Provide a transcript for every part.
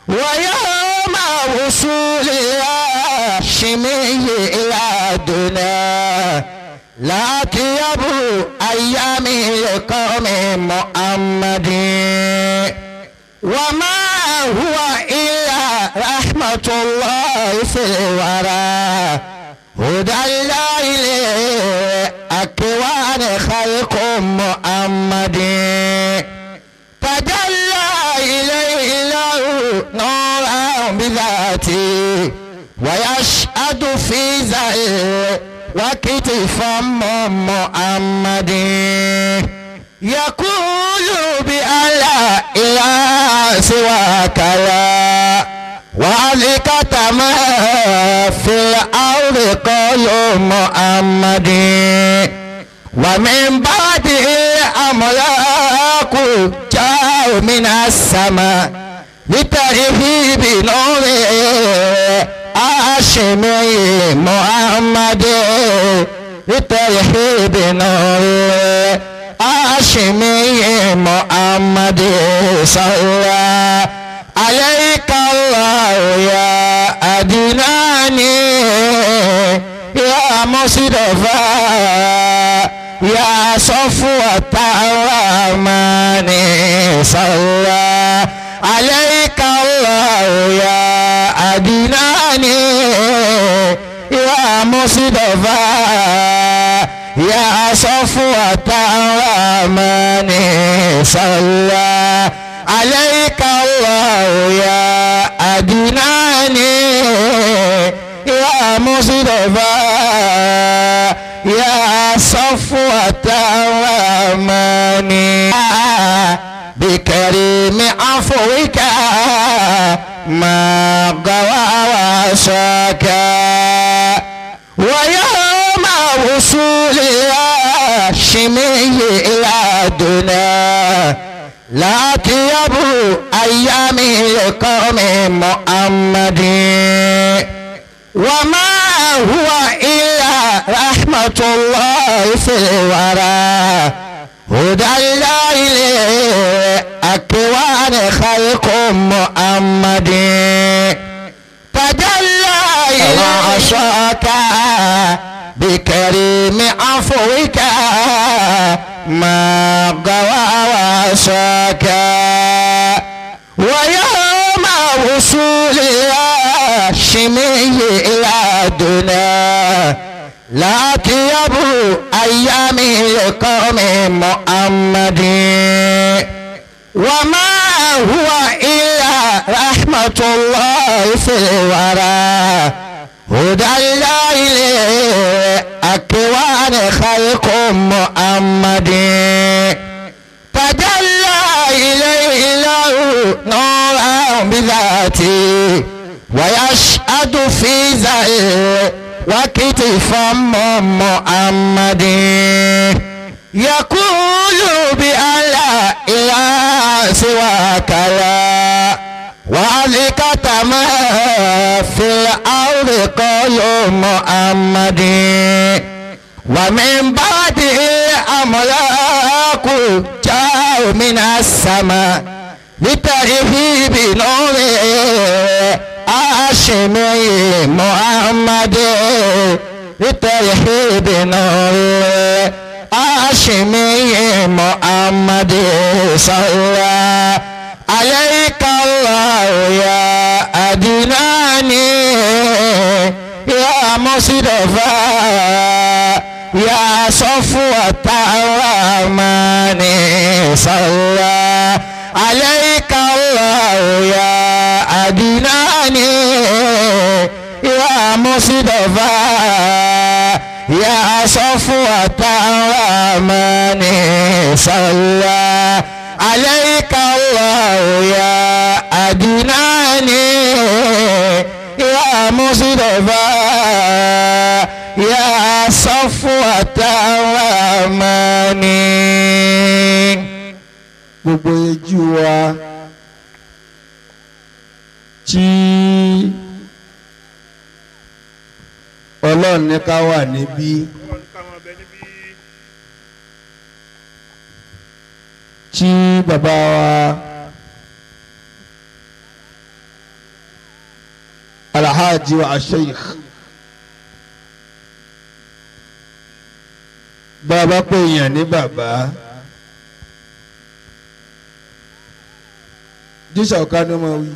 ويوم وصول الهاشمي إلى دنا لا تيب أيام لقوم محمد وما هو إلا رحمة الله في الورى هدى الله لأكوان خلق محمد تجلى إليه له نورا بذاته ويشهد في ذا الوقت فم محمد يقول بأن لا إله سواك لا وعليك ما في الأرض قول محمد ومن بعده الأملاك جاءوا من السماء لترحيب نور هاشمي محمد لترحيب نور هاشمي محمد صلى عليك الله يا أدناني يا مصطفى يا صفوة الرحمن صلى عليك الله يا أدناني يا مصطفى يا صفوة الرحمن صلى عليك الله يا أدناني يا مصطفى يا صفوة الرحمن بكريم عفوك ما قوى وشاك ويوم وصول الهاشمي إلى دنا لا تيب أيام لقوم محمد وما هو إلا رحمة الله في الورى هدى الله لأكوان خلق محمد تجلى إلى عصاك بكريم عفوك ما قوى وعصاك ويوم وصول الهاشمي إلى دنا لا تيب أيام لقوم محمد وما هو إلا رحمة الله في الورى هدى الله لأكوان خلق محمد تجلى إليه له نورا بذاته ويشهد في ذا الوقت فم محمد يقول بأن لا إله سواك لا وعليك ما في الأرض قول محمد ومن بعده الأملاك جاءوا من السماء لترحيب نور هاشمي محمد لترحيب نور هاشمي محمد صلى عليك الله يا أدناني يا مصطفى يا صفوة الرحمن صلى عليك الله يا أدناني يا مصطفى يا صفوة الرحمن صلى عليك الله يا أدناني يا مصطفى يا صفوة الرحمن. Gbogbo ojú wa tí Ọlọ́run ní ká wà níbí tí bàbá wa Alhaji wa Sheikh. Bàbá pè yàn ní bàbá. Jísà ọ̀ká ni wọ́n wí.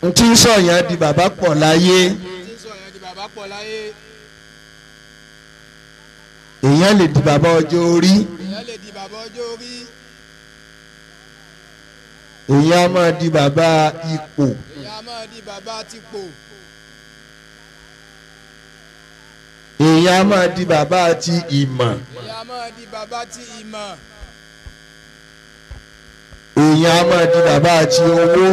Ntí sọ̀yàn di bàbá pọ̀ láyé. Èèyàn lè di bàbá ọjọ́ orí. Èèyàn á máa di bàbá ipò. Èèyàn á máa di bàbá ti ìmọ̀. Èèyàn á máa di bàbá ti owó.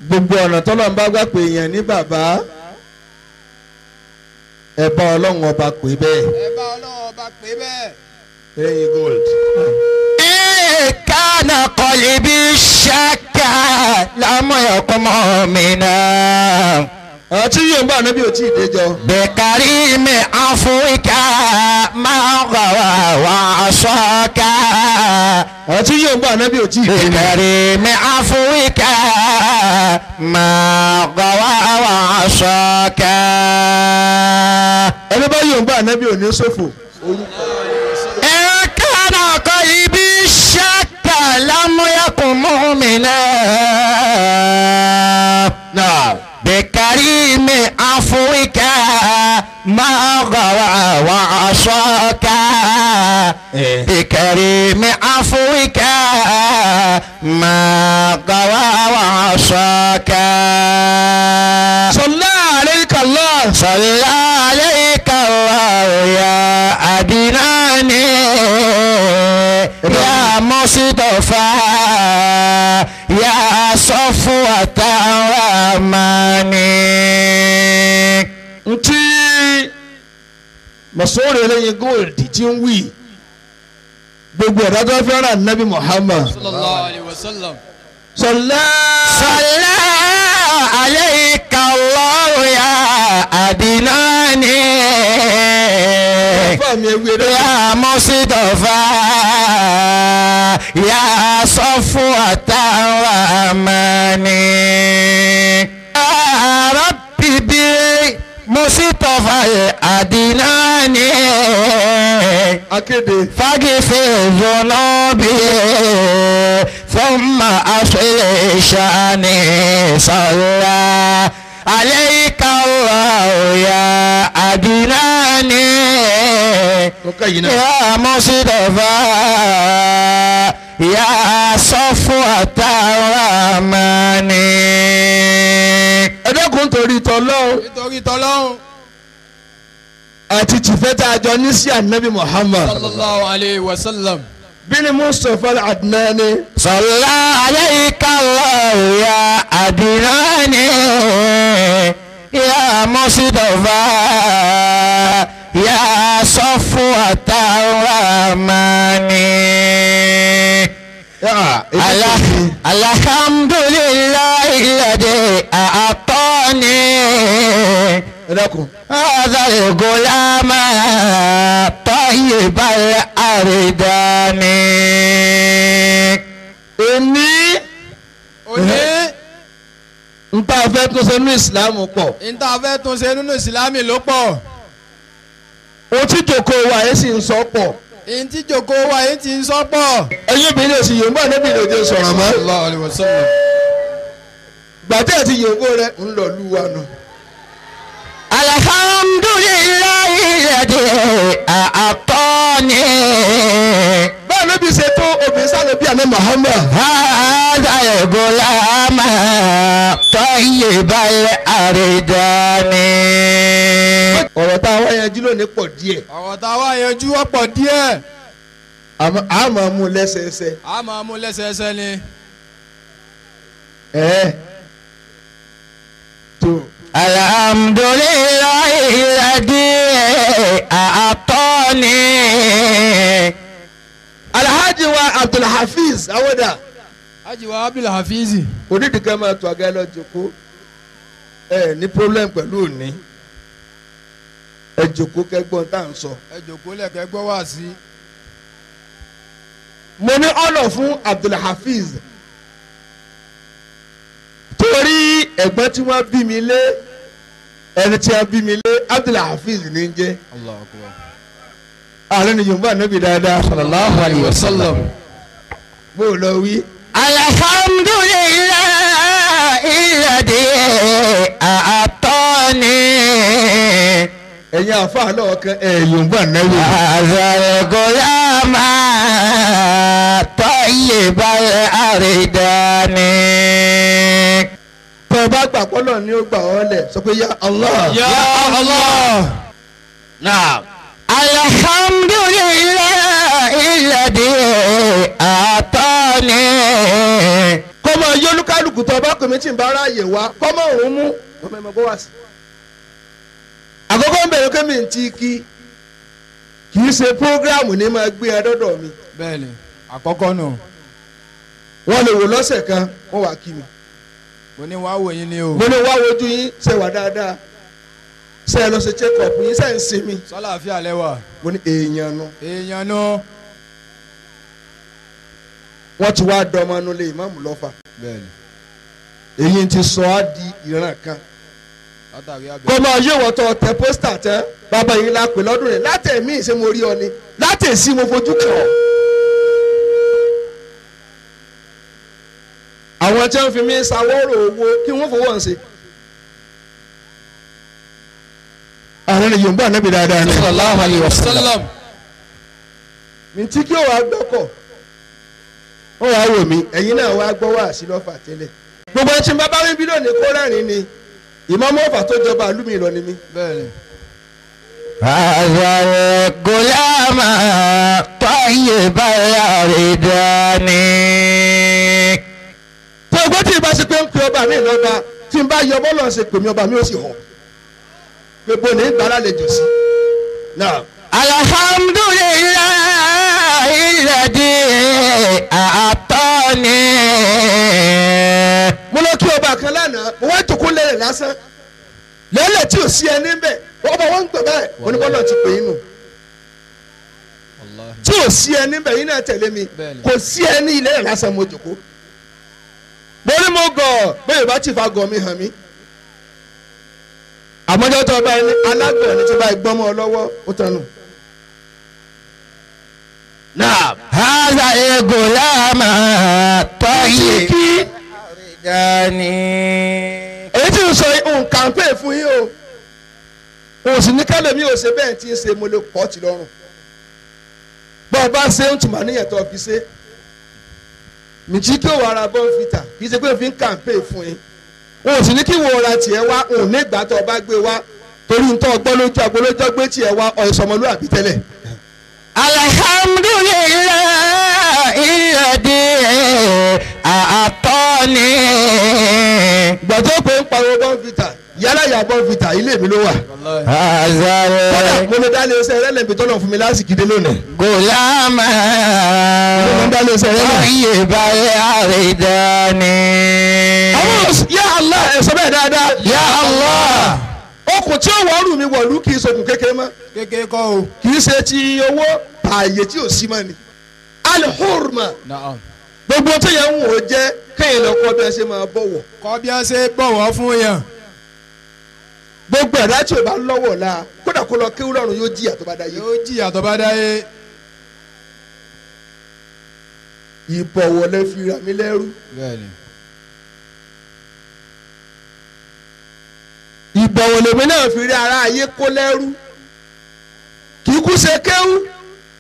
Gbogbo ọ̀nà tọ́lọ́run bá gbà pé èèyàn ní bàbá, ẹ bá Ọlọ́run ọba pè bẹ́ẹ̀. Ẹ bá Ọlọ́run ọba pè bẹ́ẹ̀. Ẹyin gold. Kana qalbi shakka lam yakun mu'mina. Àti yóò bá ànábì ò tí ì déjọ. Bikarimi afwika ma ghawa wa asaka. Àti yóò bá ànábì ò tí ì déjọ. Bikarimi afwika ma ghawa wa asaka. Ẹni bá yóò bá ànábì ò ní ṣòfò. Kana qalbi shakka lam yakun mu'mina. Náà. بكريم عفوك ما غوى وعصاك. بكريم عفوك ما غوى وعصاك. صلى عليك الله. صلى عليك الله يا أدناني يا مصطفى يا صفوة الرحمن. Ntí masori ẹlẹ́yin gold tí ń wí gbogbo ẹ̀dá tó fẹ́ràn Nabi Muhammad sallallahu alayhi wa sallam. Sọlá sọlá alayka Allahu ya Adinani ya Mustafa ya Safwata Rahmani. Ya Rabbi bi Mustafa Adinani akéde فاغفر ذنوبي ثم أصلح شأني. صلى عليك الله يا أدناني يا مصطفى يا صفوة الرحمن. Ẹ dákun torí t'Ọlọ́hun. Nítorí t'Ọlọ́hun. Àti tìfẹ́ tá a jọ ní sí ànábì Muhammad sallallahu alayhi wa sallam. Bíní Mustapha Adnani. Salla alayka Allahu ya Adnani ya Mustafa ya Safwata Rahmani. Alhamdulillahi alladhi a'tani هذا الغلام طيب الأردان. Èmi òní n ta fẹ́ tún ṣe nínú ìsìlámù pọ̀. N ta fẹ́ tún ṣe nínú ìsìlámù ló pọ̀. O tí jòkó wa yẹn sì ń sọ pọ̀. N tí jòkó wa yẹn ti ń sọ pọ̀. Ẹ̀yin obìnrin òsì yòǹbó ànábì lòdì sọ̀rọ̀ mọ́. Sallallahu alaihi wasallam. Gbàtẹ́ àti yòǹbó rẹ̀ ń lọ lù wa nù. Alhamdulillahi alladhi a'tani. Báwo ló bí ṣe tó obìnrin sáré bí àná Muhammad? Hadha al-ghulama tayyibal ardani. Ọ̀rọ̀ tá a wá yanjú lónìí pọ̀ díẹ̀. Ọ̀rọ̀ tá a wá yanjú ọ̀pọ̀ díẹ̀. A máa mú lẹ́sẹẹsẹ. A máa mú lẹ́sẹẹsẹ ni. Ẹ̀ẹ́ tó. Alhamdulillahi alladhi a'tani. Alhaji wa Abdulhafiz Awada. Alhaji wa Abdulhafiz. Onídìí máa tó aga ẹ lọ jókòó. Ẹ ní problem pẹ̀lú òní. Ẹ jókòó kẹ́gbọ́n tá à ń sọ. Ẹ jókòó lẹ̀kẹ́ gbọ́ wá sí. Mo ní ọ̀nà fún Abdulhafiz torí ẹ̀gbọ́n tí wọ́n bí mi lé ẹni tí wọ́n bí mi lé Abdulhafiz ní jẹ́. Ààrẹ ni Yorùbá níbi dáadáa. Sallallahu alayhi wa sallam. Bó o lọ wí. Alhamdulillahi alladhi a'tani. Ẹ̀yin àfáà lọ́ọ̀kan ẹ̀ Yorùbá náwó. Azal-gulama tayyibal aridani. Tọ́ ọ bá gbà pọ́lọ̀ ni ó gbà ọ́ lẹ̀ sọ pé ya Allah. Ya Allah. Naam. Alhamdulillahi alladhi a'tani. Kọ́mọ yólúkálùkù tó bá pèmí tí ń bá ráàyè wá kọ́mọ òun mú kọ́mọ ẹ̀mọ́ bó wá sí. Àkọ́kọ́ ń bẹ̀rẹ̀ kémi ti kí kì í ṣe prógráàmù ní máa gbé ẹ dọ́dọ̀ mi. Bẹ́ẹ̀ni àkọ́kọ́ nù. Wọ́n lè wò lọ́sẹ̀ kan wọ́n wá kí mi. Mo ní wá wò yín ni o. Mo ní wá wojú yín ṣe wà dáadáa ṣe ẹ lọ ṣe check up yín ṣe ń sinmi. Sọ́láàfíà lẹ́wà. Mo ní èèyàn nu. Èèyàn nu. Wọ́n ti wá dọ́mọ nulẹ̀ ìmáàmù lọ́fà. Bẹ́ẹ̀ni. Èyí ti sọ á di ìran kan. Kọ́mọ yóò wọ́n tọ́ tẹ pósítà tẹ bàbá yìí la pè lọ́dún rẹ̀ látẹ̀mí ṣe mo rí ọ ni látẹ̀sí mo fojú kàn ọ́. Àwọn tí wọ́n fi mí ṣàwọ́rò owó kí wọ́n fowó ń ṣe. Àwọn ènìyàn ń bọ̀ níbi dáadáa ni. Sallallahu alayhi wa sallam. Mi tí kí ó wàá gbọ́kọ̀ ó wàá wò mí ẹ̀yin náà wàá gbọ́ wá sí lọ́fà tẹ́lẹ̀. Gbogbo ẹtí bàbá mi bí lónìí kó rẹ́rìn ni ìmọ̀mọ́ ọ̀fà tó jọba àlùmí lọ ni mí. Bẹ́ẹ̀ni. Azal-gulama tayyibal aridani. Tó o gbọ́ tí ìbá ṣe pé ń pe ọba mi lọ́ba tí n bá yọ bọ́ọ̀lù ṣe pè mí ọba mi ó sì hàn. Gbogbo ní gbàrà lè jò sí. Alhamdulillahi alladhi a'tani. Mo lọ kí ọba kan lánàá mo wá jókòó lẹ́rẹ̀ lásán lẹ́lẹ̀ tí ò sí ẹni ń bẹ̀ ọba wọn ń gbẹ̀ báyìí oníbọ́lọ̀ ti pè é nù tí ò sí ẹni ń bẹ̀ yín náà tẹ̀lé mi kò sí ẹni ilé rẹ̀ lásán mo jókòó mo ní mo gọ̀ bẹ́ẹ̀ bá ti fa gọ̀ mi hàn mí àmọ́jọ́ tó ọba ẹni alágbọ̀n ní ti bá gbọ́mọ lọ́wọ́ ó tẹnu. Naam. Haza al-gulama tayyib. Èyí tí ń sọ nǹkan pè fún yín o òun sì ní kálẹ̀ mi ò ṣe bẹ́ẹ̀ tí ń ṣe mo lè kọ́ ti lọ́rùn bọ́ ọ bá ṣe ń tùmọ̀ níyẹn tó fi ṣe mìtí kí òwò ara bọ́ ń fi tà kì í ṣe pé òfin kàǹpé fún yín òun sì ní kí wo ra tiẹ̀ wá òun ní ìgbà tó o bá gbé wá torí ń tọ́ ọgbọ́n lójú agbo lójú gbé tiẹ̀ wá ọ̀ìsọmọlúwàbí tẹ́lẹ̀. Alhamdulillahi alladhi a'tani. Ìgbà tó pé ń pariwo bọ́ǹfìtà yálà yà bọ́ǹfìtà ilé mi ló wà. Kódà mo lè dá lé iṣẹ́ rẹ̀ lẹ́bi tọ́lọ̀ fún mi lásìkò dé lónìí. Gulama Mo lè dá lé iṣẹ́ rẹ̀ lẹ́bi. tayyibal aridani. Àwọn ya Allah ẹ̀ sọ bẹ́ẹ̀ dáadáa. Ya Allah. Okùn tí ó wọ́ọ̀rù mi wọ̀lú kì í ṣokùn kékeré mọ́. Kékeré kọ́ o. Kì í ṣe ti owó ààyè tí ò sí mọ́ ni. Al-hurma. Naam. Gbogbo tó yẹ ń wò ó jẹ́ kéèyàn lọ kọ́ bí ẹ ṣe máa bọ̀wọ̀. Kọ́ bí ẹ ṣe bọ̀wọ̀ fún yàn. Gbogbo ẹ̀dá tí o bá lọ́wọ́ la kódà kó lọ kéwú lọ́run yóò jìyà tó bá dáyé. Yóò jìyà tó bá dáyé. Ìbọ̀wọ̀ lẹ fi ra mi lẹ́rú. Bẹ́ẹ̀ni. Ìbọ̀wọ̀ lèmi náà fi rí ara ayé kó lẹ́rú. Kì í kú ṣe kéwú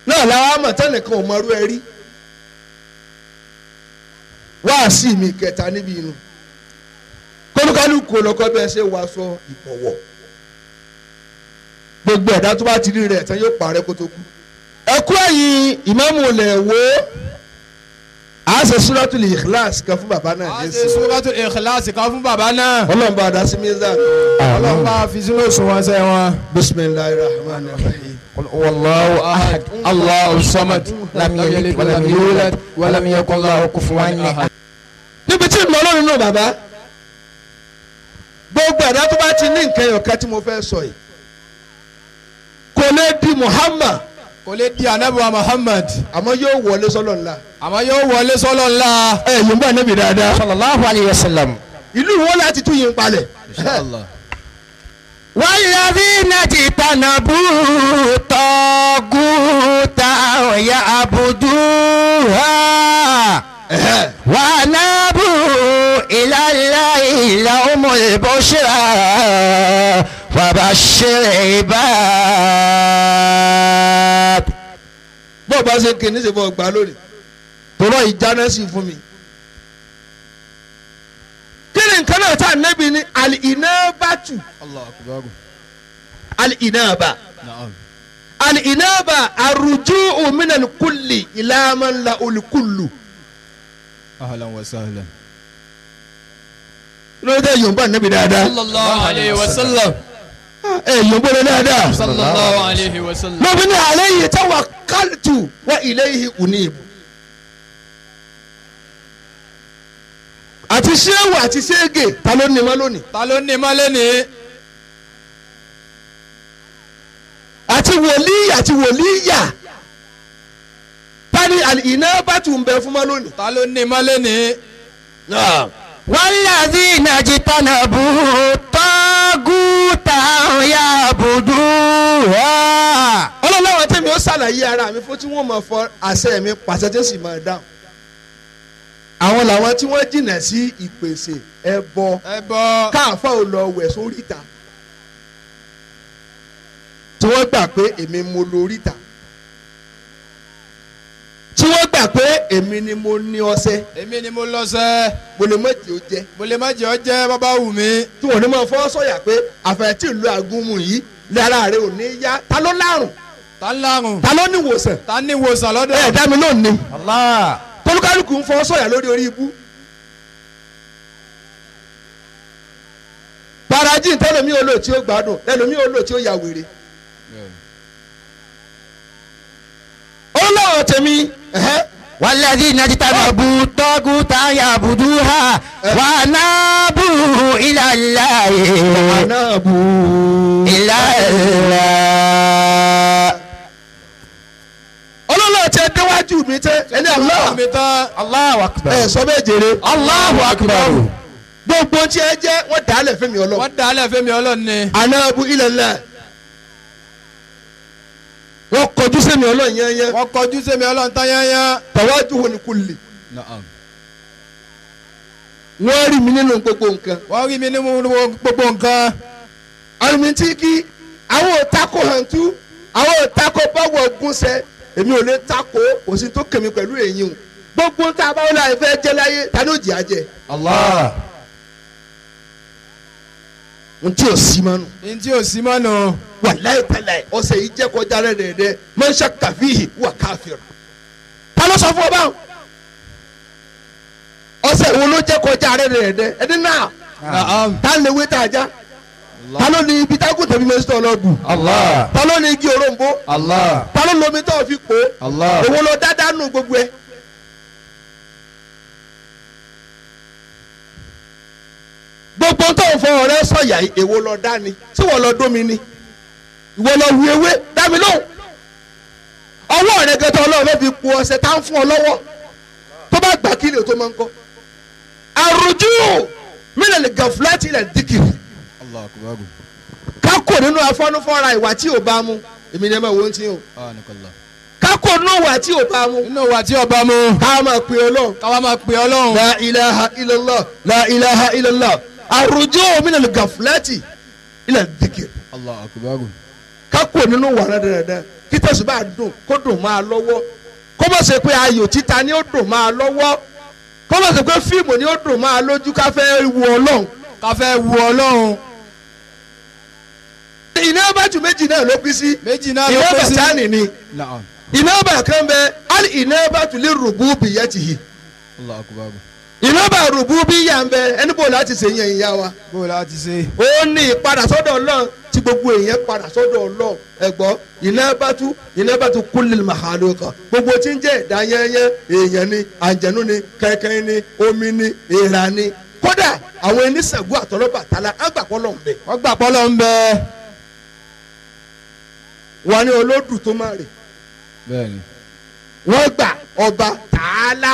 náà làwọn àmọ̀tẹ́nìkan ò mọrú ẹ rí. Wáàsí mi kẹta níbi inú. Kólúkálùkù lọkọ bí ẹ ṣe wàá sọ ìbọ̀wọ̀. Gbogbo ẹ̀dá tó bá ti rí rẹ̀ tán yóò parẹ́ kó tó kú. Ẹ kú ẹ̀yìn ìmáàmù lẹ̀ wò ó. A ṣe Suratul Ikhlas kan fún bàbá náà. A ṣe Suratul Ikhlas kan fún bàbá náà. Ọlọ́run bá a dá sí mizan. Ọlọ́run bá a fi sínú òṣùwọ̀n ṣẹ́ wọn. Bismillahir rahmanir rahim. Wallahu ahad, Allahu samad, lam yalid walam yulad, walam yakun lahu kufuwan ahad. Níbi tí ìmọ̀ Ọlọ́run náà bàbá gbogbo ẹ̀dá tó bá ti ní nǹkan ẹ̀yọ̀kan tí mo fẹ́ sọ yìí kò lè di Muhammad Kò lè di anabi wa Muhammad. Àmọ́ yóò wọlé sọ́lọ̀ ńlá. Àmọ́ yóò wọlé sọ́lọ̀ ńlá. Ẹ yìí ń bá anabi dáadáa. Sallallahu alayhi wa sallam. Ìlú wọn láti tún yín palẹ̀. Inshallah. والذين اجتنبوا الطاغوت يعبدوها وأنابوا إلى الله لهم البشرى وبشر عباد. Bó o bá ṣe kí ní ṣe fọ gbà lónìí tọrọ ìjáná sí fún mi. Kí ni nǹkan náà tá nẹ́bi ni al-inabatu. Allahu akbar. Al-inaba. Na'am. Al-inaba arruju'u min al-kulli ila man lahul kullu. Ahlan wa sahlan. Lórí tẹ yòǹbó nẹ́bi dáadáa. Sallallahu alayhi wa sallam. Ẹ yòǹbó rẹ dáadáa. Sallallahu alayhi wa sallam. Lóbi ní alayhi tawakkaltu wa ilayhi unibu. Àti ṣéwù àti ṣége ta ló ní ma lónìí. Ta ló ní ma lónìí. Àti wòlíì àti wòlíyà ta ni al-inabatu ń bẹ fún ma lónìí. Ta ló ní ma lónìí. والذين اجتنبوا الطاغوت يعبدوها. Ọlọ́lọ́wọ́ tẹ̀mí ó ṣàlàyé ara mi fún tí wọ́n máa fọ àṣẹ mi pàṣẹ tí ó sì máa dáhùn. Àwọn làwọn tí wọ́n jìnnà sí ìpèsè ẹbọ káàfà ò lọ wẹ̀ sóríta tí wọ́n gbà pé èmi mo lóríta tí wọ́n gbà pé èmi ni mo ní ọṣẹ. Èmi ni mo lọ́ṣẹ. Mo lè má jẹ́ ó jẹ́. Mo lè má jẹ́ ó jẹ́ bàbá wù mí. Tí wọ́n ní máa fọ́ sọ̀yà pé àfẹ̀tí ìlú àgúnmu yìí lára rẹ̀ ò ní yá. Ta ló lárùn? Ta ń lárùn? Ta ló ní ìwòsàn? Ta ní ìwòsàn lọ́dọ̀? Ẹ dá mi lóhùn ni. Allah. Tolúkálùkù ń fọ́ sọ̀yà lórí orí ibú. Parajin tẹlomi ò lò tí ó gbádùn tẹlomi ò lò tí ó ya wèrè. Ó lọ́wọ́ tèmi. والذين اجتنبوا الطاغوت يعبدوها وأنابوا إلى الله. وأنابوا إلى الله. Ọlọ́lọ́ tẹ déwájú mi tẹ ẹni Allah. Allahu akbar. Ẹ sọ bẹ́ẹ̀ jèrè. Allahu akbar. Gbogbo tí ẹ jẹ́ wọ́n dàálẹ̀ fẹ́mi Ọlọ́run. Wọ́n dàálẹ̀ fẹ́mi Ọlọ́run ni. Anabu ila Allah. Wọ́n kọjú sẹ́mi Ọlọ́run yányán. Wọ́n kọjú sẹ́mi Ọlọ́run tán yányán. Tawajjuhul kulli. Na'am. Wọ́n rí mi nínú gbogbo nǹkan. Wọ́n rí mi nínú gbogbo nǹkan. Àrùn tí kí àwọn òtakò hàntú àwọn òtakò báwọ̀ gúnṣẹ́ èmi ò lè takò kò sí tó kèmí pẹ̀lú èyí o. Gbogbo tá a bá wọlé àìfẹ́ jẹ́ láyé ta ni ó jẹ́ àjẹ́. Allah. N tí ò sí mọ́nu. N tí ò sí mọ́nu. Wàláyé tẹ́lẹ̀ ọ̀sẹ̀ yìí jẹ́ kọjá rẹ̀ dẹ̀dẹ̀ man shakka fihi huwa kafir. Ta ló sọ fún ọ báwọn? Ọ̀sẹ̀ wo ló jẹ́ kọjá rẹ̀ dẹ̀dẹ̀ ẹni náà. Ta lè wé tá a já? Ta ló ní ibi tágùn tẹ̀mí mẹ́sítọ̀ ọlọ́dún? Allah. Ta ló ní igi òrombó? Allah. Ta ló lomi tó fi kó? Allah. Èwo ló dáadáa nù gbogbo ẹ? Gbogbo tó ń fọ ọ̀rẹ́ sọ̀yà èwo lọ dá ni? Tí wọ́n lọ dómi ni? Ìwọ lọ hu ewé dá mi lóhùn. Ọwọ́ rẹ gẹ́tọ́ Ọlọ́run fẹ́ fi ku ọṣẹ tá ń fún ọ lọ́wọ́. Tó bá gbà kí ni o tó máa ń kọ́? Àrùjú mílẹ̀ lè gàfúlẹ́tì ilẹ̀ dìkìrì. Kákò nínú afọ́nufọ́ra ìwà tí ò bá mu. Èmi ni ẹ máa wo ń tí o. Kákò nínú ìwà tí ò bá mu. Nínú ìwà tí ò bá mu. Ká máa pè Ọlọ́run. Ká máa pè Ọlọ́run. La ilaha illallah la ilaha illallah. Àrùjú mílẹ̀ lè gàfúlẹ́tì ilẹ̀ dìkìrì. Kákò nínú wà dáadáa kí tẹ̀sùn bá dùn kó dùn máa lọ́wọ́. Kó má ṣe pé ayò títa ni ó dùn máa lọ́wọ́. Kó má ṣe pé fíìmù ni ó dùn máa lójú ká fẹ́ wu Ọlọ́run. Ká fẹ́ wu Ọlọ́run. Iná bàtú méjì náà ló pín sí. Méjì náà ló pín sí. Iná bàtà nìní. Iná bà kan bẹ ali iná bàtú lè rògbò bìyàtìhì. Iná bà rògbò bíyà ń bẹ ẹni bò láti ṣe yẹn ìyá wa. Bò láti ṣe. Ó ní ìpadà sọ́dọ̀ Ọlọ́run tí gbogbo èèyàn padà sọ́dọ̀ Ọlọ́run ẹ̀gbọ́ iná bàtú kullil makhluqa gbogbo tí ń jẹ́ ẹ̀dá yẹ́nyẹ́ èèyàn ni àǹjẹ̀nú ni kẹ̀kẹ́ ni omi ni èèrà ni kódà àwọn oníṣègùn àtọlọ́bàtálá á gbà pọ́ lọ́n bẹ. Wọ́n gbà pọ́ lọ́n bẹ. Wọ́n ní olódù tó máa rè Bẹ́ẹ̀ni. Wọ́n gbà ọba tààlà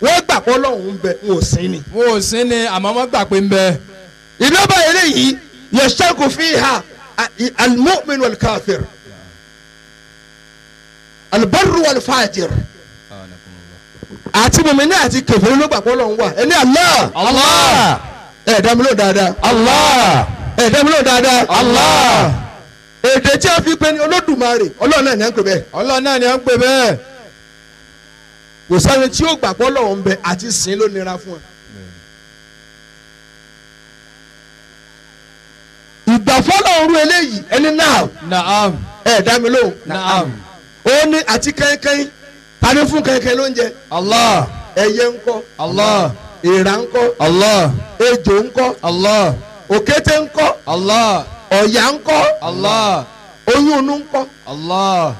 wọ́n gbà pé Ọlọ́run ń bẹ wọn ò sìn ni. Wọn ò sìn ni àmọ́ wọ́n gbà pé ń bẹ. Ìjọba eléyìí yashtaku fiha al-mu'min wal-kafir al-barru wal-fajir àti mùmíní àti kèfèrí ló gbà pé Ọlọ́run wà. Ẹni Allah. Allah. Ẹ dá mi lóhùn dáadáa. Allah. Ẹ dá mi lóhùn dáadáa. Allah. Èdè tí a fi pe ní Olódùmarè Ọlọ́run náà ni à ń pè bẹ́ẹ̀. Ọlọ́run náà ni à ń pè bẹ́ẹ̀. Kò sẹ́ni tí ó gbà pé Ọlọ́run ń bẹ àti sìn ló nira fún ẹ. Ìgbà fọlọ́run rú eléyìí ẹni náà. Naam. Ẹ dá mi lóhùn. Naam. Ó ní àti kẹ́ńkẹ́ń ta ni fún kẹ́ńkẹ́ń lóúnjẹ. Allah. Ẹyẹ ńkọ́. Allah. Èèrà ńkọ́. Allah. Ejò ńkọ́. Allah. Òkété ńkọ́. Allah. Ọ̀yà ńkọ́. Allah. Oyún inú ńkọ́. Allah.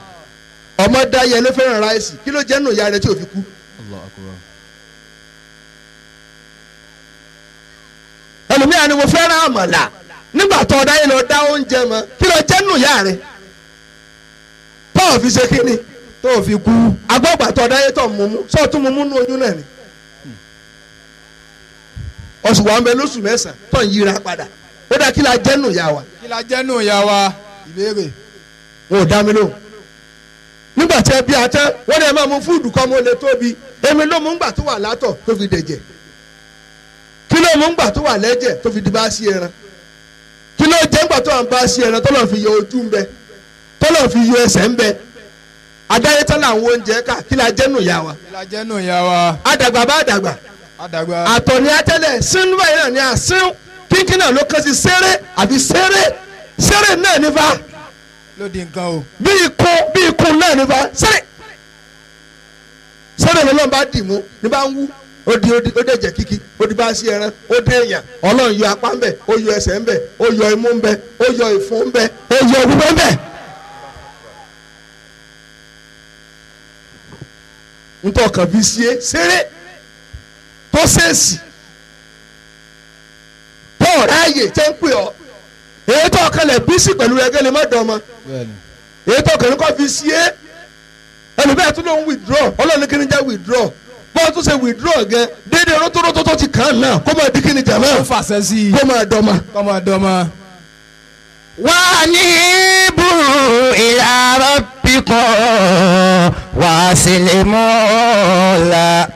Ọmọ dáyẹ ló fẹ́ràn ráìsì kí ló jẹ́ nù ìyá rẹ tí ò fi kú. Allah akbar. Ẹlòmíràn ni mo fẹ́ràn àmàlà nígbà tó ọ̀dá yìí lọ dá oúnjẹ mọ́ kí ló jẹ́ nù ìyá rẹ tọ́ọ̀ fi ṣe kíni tó fi kú. Agbọ́gbà tó ọ̀dá yìí tó mú mú sọ́ọ̀tún mú mú nú oyún náà ni oṣù wa ń bẹ lóṣù mẹ́sàn-án tó ń yíra padà ó dá kí la jẹ́ nù ìyá wa. Kí la jẹ́ nù ìyá wa. Ìbéèrè. Wọn ò dá mi lóhùn. Nígbà tí ẹ bí atẹ wọn ní ẹ máa mú fúdù kọ́ mo lè tóbi èmi ló mú ngbà tó wà látọ̀ tó fi dẹ̀jẹ̀ kí ló mú ngbà tó wà lẹ́jẹ̀ tó fi di bá sí ẹran kí ló jẹ́ ngbà tó wà ń bá sí ẹran tó lọ́ọ́ fi yọ ojú ń bẹ tó lọ́ọ́ fi yọ ẹsẹ̀ ń bẹ adáyé tán làwọn oúnjẹ ká kí la jẹ́ nù ìyá wa. Kí la jẹ́ nù ìyá wa. Àdàgbà bá àdàgbà. Àdàgbà. Àtọ̀ ni atẹ́lẹ̀ sínú báyìí náà ni àsín kínkín náà ló kàn sí séré àbí séré séré náà nífa ló di nǹkan o. bí ikun náà nífa séré séré lọ́lọ́run bá dì mú ní bá ń wú ó di ó dẹ̀jẹ̀ kíkí ó di bá sí ẹran ó dé èèyàn Ọlọ́run yọ apá ńbẹ ó yọ ẹsẹ̀ ńbẹ ó yọ imú ńbẹ ó yọ ìfun ńbẹ ó yọ gbogbo ńbẹ. Ntọ́ kan fi sie séré tó sèèsì tó ráàyè tẹ́ ń pè ọ́ èyí tó ọkàn lẹ̀ bísí pẹ̀lú ẹgẹ́ lè má dán ọmọ èyí tó ọkàn ní kò fi sí é ẹlòmíràn tún ló ń withdraw Ọlọ́run ní kí ni jẹ́ withdraw bọ́ọ̀ tún ṣe withdraw gan déédéé rótórótó tó ti kàn án náà kó máa di kí ni jàmá ó fàṣẹ sí i kó máa dọ́mọ. Kó máa dọ́mọ. Wanibu ila rabbikum waslimu la.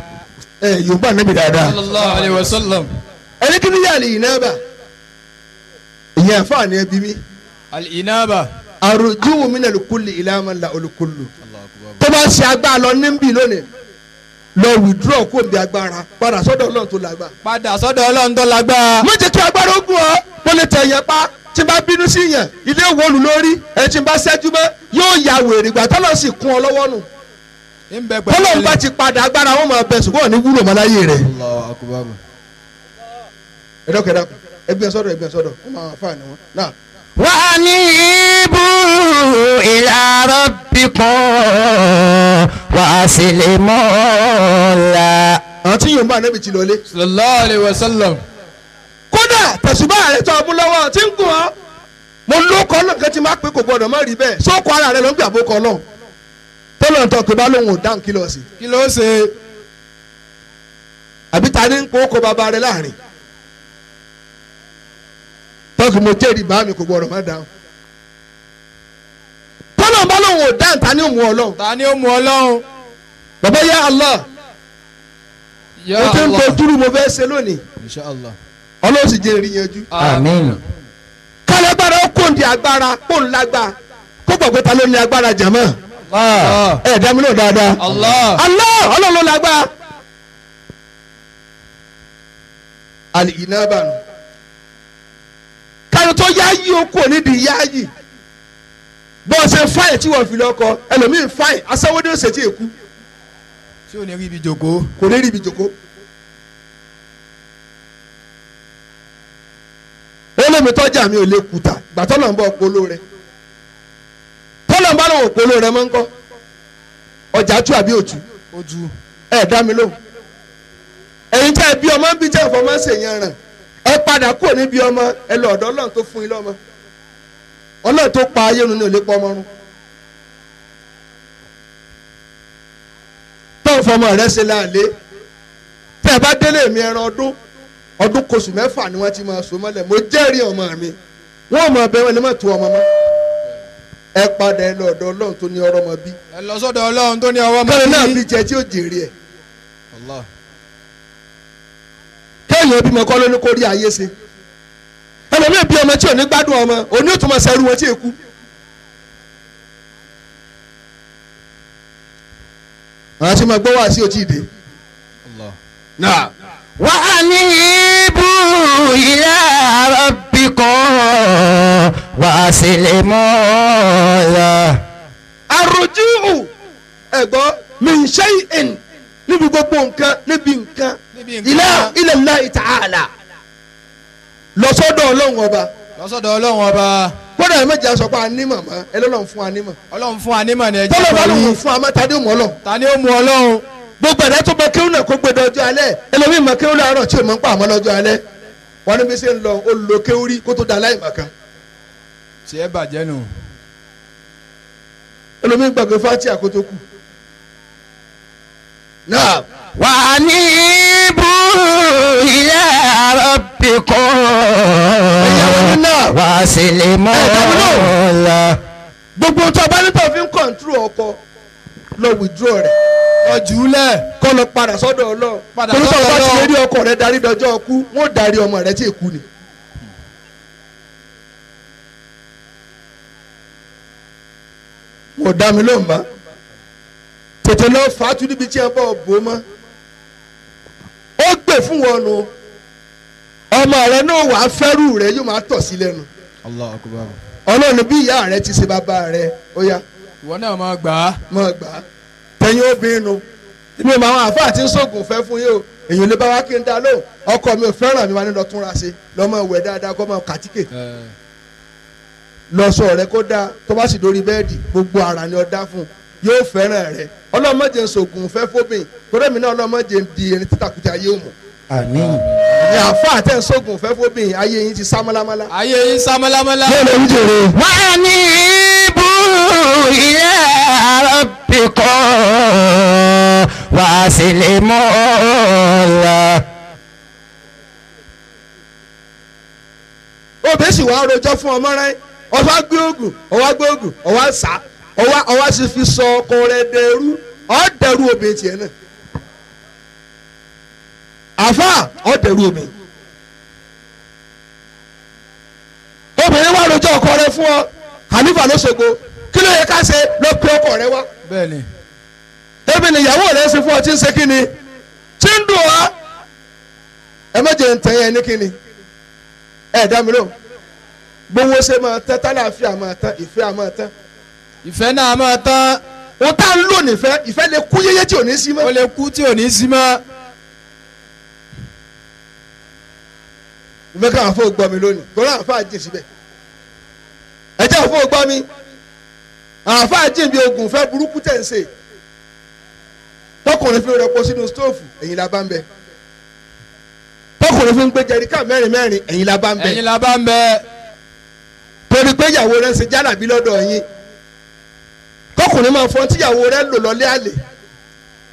Ẹ yorùbá níbi dáadáa. Sallallahu alayhi wa sallam. Ẹni kí ni yàrá ìnába ìyẹn àfààní ẹbí mi. Al-inaba. Àròjúwò mi nàlù kulli ila man la olùkulù. Tó bá ṣe agbára lọ níbí lónìí lọ withdraw kó bí agbára padà sọ́dọ̀ Ọlọ́run tó lágbára. Padà sọ́dọ̀ Ọlọ́run tó lágbára. Má jẹ́ kí agbára ó gùn ọ́ mo lè tẹ̀ yẹn pa tí n bá bínú sí yẹn ilé ìwòlù lórí ẹ̀ tí n bá ṣẹ́jú mọ́ yóò ya wèrè ìgbà tọ́lọ́ sì kún ọ lọ́wọ́ nù. Tọ́lọ́ bá ti padà agbára wọn máa bẹ ṣùgbọ́n ní wúlò mọ́ láyé rẹ̀. Allahu akbar. Ẹ̀dọ́kẹ̀dá ẹgbẹ́ sọ́dọ̀ ẹgbẹ́ sọ́dọ̀ wọ́n máa fà ní wọn. Náà. Wanibu ila rabbikum waslimu la. Àwọn tí yóò bá Ànábì ti lọlé. Sallallahu alayhi wa sallam. Kódà tẹ̀sùbá rẹ̀ tó ọmú lọ́wọ́ tí ń gùn ọ́. Mo ló kọ́ lọ́kàn tí máa pé kò gbọ́dọ̀ má rí bẹ́ẹ̀. Sóko ara rẹ̀ ló ń gbà bó kọ́ lọ́hùn. Tọ́lọ̀ ń tọ́ pé bá lóun ò dáhùn kí lọ sí. Kí ló ṣe? Àbí ta ni ń kó kó bàbá rẹ̀ láàrin? Tọ́kì mo jẹ́rìí bá mi kò gbọ́dọ̀ má dáhùn. Tọ́lọ̀ ń bá lóun ò dáhùn ta ni ó mú Ọlọ́run? Ta ni ó mú Ọlọ́run? Bàbá yá Allah. Ya Mo ti ń Allah. dojúrú mo fẹ́ ṣe lónìí. Insha Allah. Ọlọ́run sì jẹ́ ìrìn yanjú. Àmín. Kálágbára ó kò ní agbára kò ń lágbá kó gbàgbé ta ló ní agbára jàmọ́. Allah. Ẹ dá mi lóhùn dáadáa. Allah. Allah Ọlọ́run ló lágbá. Al-inaba nù. Káyọ̀ tó yáyí ó kò nídìí yáyì. Bọ́ọ̀ ṣe fáì tí wọ́n fi lọ́kọ ẹlòmíì fáì aṣẹ́wódé ọ̀sẹ̀ tí èkú Tí ò ní rí ibi jòkó. kò ní rí ibi jòkó. Ó lé mi tọ́jà mi ò lè kùtà gbà tọ́lọ̀ ń bọ̀ polo rẹ̀ tọ́lọ̀ ń bá lọ́wọ́ polo rẹ̀ mọ́ ń kọ́ ọjà tú àbí òtú Ojú. ẹ dá mi lóhùn. Ẹ̀yin tẹ́ ẹ bí ọmọ ń bí jẹ́ ìfọmọ́ ṣèyàn ràn ẹ padà kúrò níbi ọmọ ẹ lọ ọ̀dọ̀ Ọlọ́run tó fún yín lọ́mọ Ọlọ́run tó pa ayé nu ní òlé pọ́ ọmọ run. Ọlọ́fọmọ rẹ ṣe láàlẹ́ tẹ́ ẹ bá délé mi ẹran ọdún ọdún kóṣù mẹ́fà ni wọ́n ti máa so mọ́lẹ̀ mo jẹ́rìí ọmọ mi wọ́n mọ̀ bẹ́ẹ̀ wọ́n lè má tu ọmọ mọ́ ẹ padà ẹ lọ ọ̀dọ̀ Ọlọ́run tó ní ọ̀rọ̀ mọ́ bí. Ẹ lọ sọ́dọ̀ Ọlọ́run tó ní ọwọ́ mọ́ bí. Kẹ́rin náà bí jẹ tí ó jèrè ẹ̀. Kéèyàn bímọ kọ́ ló ní kó rí ayé ṣe. Ẹlòmíì bí ọmọ tí ò ní gbádùn ọmọ òní ò tún máa ṣẹrú wọn tí èkú. Àwọn tí mo gbọ́ wá sí òtí ìdè. Náà. Wa anibu ila rabbikum wa aslimu lahu. Arruju'u ẹ̀gbọ́n min shay'in níbi gbogbo nǹkan níbi nǹkan ila ila Allahi ta'ala lọ́sọ́dọ̀ Ọlọ́run ọba. Lọ́sọ́dọ̀ Ọlọ́run ọba. Kódà ẹ méjì aṣọ pa anímọ̀ mọ́ ẹ lọ́lọ́run fún anímọ̀. Ọlọ́run fún anímọ̀ ni ẹ jẹ́ tọ́lọ̀ bá lóun fún amọ́ tani ó mú Ọlọ́run. Tani ó mú Ọlọ́run. Gbogbo ẹ̀dá tó mọ kéwù náà kó gbé dọjọ́ alẹ́ ẹlòmíì mọ kéwù láàárọ̀ tí ò mọ̀ ń pa àmọ́ lọ́jọ́ alẹ́ wọn ní bí ṣe ń lọ ó lo kéwù rí kó tó da aláìmọ̀ kan. Tiẹ̀ bàjẹ́ nù. Ẹlòmíì gbàgbé fati àkótó kù. Náà. Wa anibu ila rabbikum wa aslimu lahu. Gbogbo tó a bá ní tó fi ń kọ̀ǹtúrò ọkọ lọ withdraw rẹ̀. Ọjúlẹ̀. Kọ́ lọ padà sọ́dọ̀ Ọlọ́run. Padà sọ́dọ̀ Ọlọ́run. Torí bá ti lè rí ọkọ rẹ̀ darí dọjọ́ ọkú wọ́n darí ọmọ rẹ̀ tí èkú ni. Wọ́n dá mi lóhùn mọ́. Tètè lọ fàátù níbi tí ẹ bọ̀ bò mọ́. Ó gbè fún wọn nu. Ọmọ rẹ náà wàá fẹ́rù rẹ yóò máa tọ̀ sí lẹ́nu. Allahu Akbar. Ọlọ́run bí ìyá rẹ ti ṣe bàbá rẹ ó yá. Ìwọ náà máa gbà á. Máa gbà á. Tẹ̀yin obìnrin nu ibi ìmọ̀ àwọn àfáà tí ń sọ̀gùn fẹ́ fún yín o èyàn lè bá wa kí n dá lóhùn ọkọ mi ò fẹ́ràn mi wá ní lọ túnra ṣe lọ́mọ ìwẹ̀ dáadáa kọ́ máa kàtíkè lọ́sọ̀ rẹ kó dáa tó bá sì dórí bẹ́ẹ̀dì gbogbo ara ni ọ dá fún yóò fẹ́ràn rẹ ọlọ́mọdé ń sọ̀gùn fẹ́ fóbìn torí mi náà ọlọ́mọdé ń di erin títàkùtà ayé òmù. Àmín. Ní àfáà tẹ̀ ń sọ̀gùn fẹ́ fóbìn ayé yín ti sá mọ́lámọ́lá. Ayé yín sá mọ́lámọ́lá. Yóò lè wí jèrè. Wa anibu ila rabbikum wa aslimu lahu. Obìnrin sì wá rojọ́ fún ọmọ rẹ ọwá gbé ògùn ọwá gbé ògùn ọwá sá ọwá ọwá sì fi sọ ọkọ rẹ dẹrú ọ dẹrú obìnrin tiẹ̀ náà àfà ọ dẹrú obìnrin obìnrin wá rojọ́ ọkọ rẹ fún ọ Khalifa lóṣogbo kí ló yẹ ká ṣe lọ pé ọkọ rẹ wá. Bẹ́ẹ̀ni. Ebi ni ìyàwó rẹ ṣe fún ọ tí ń ṣe kí ni tí ń dùn ọ ẹ má jẹ́ ń tẹ̀ yẹn ní kí ni ẹ dá mi lóhùn gbowó ṣe máa tán tálàáfíà máa tán ìfẹ́ máa tán. Ìfẹ́ náà máa tán. Wọ́n tá ń lò nífẹ̀ẹ́ ìfẹ́ lè kú yéyé tí ò ní sí mọ́. Ó lè kú tí ò ní sí mọ́. Ìfẹ́ káwọn afọ gbọ́ mi lónìí torí àwọn afọ àjìn síbẹ̀. Ẹ jẹ́ àfọ gbọ́ mi àwọn afọ àjìn bí ogun fẹ́ burúkú tẹ̀ ń ṣe. Tọkùnrin fi rẹpọ sínú stóòfù ẹ̀yìn la bá ń bẹ. Tọkùnrin fi ń gbé jẹríkà mẹ́rin mẹ́rin ẹ̀yìn la bá ń bẹ. Ẹ̀yìn la bá ń bẹ. Torí pé ìyàwó rẹ ń ṣe jálàbí lọ́dọ̀ yín kọkùnrin máa fọ́n tíyàwó rẹ lò lọ́lé àlè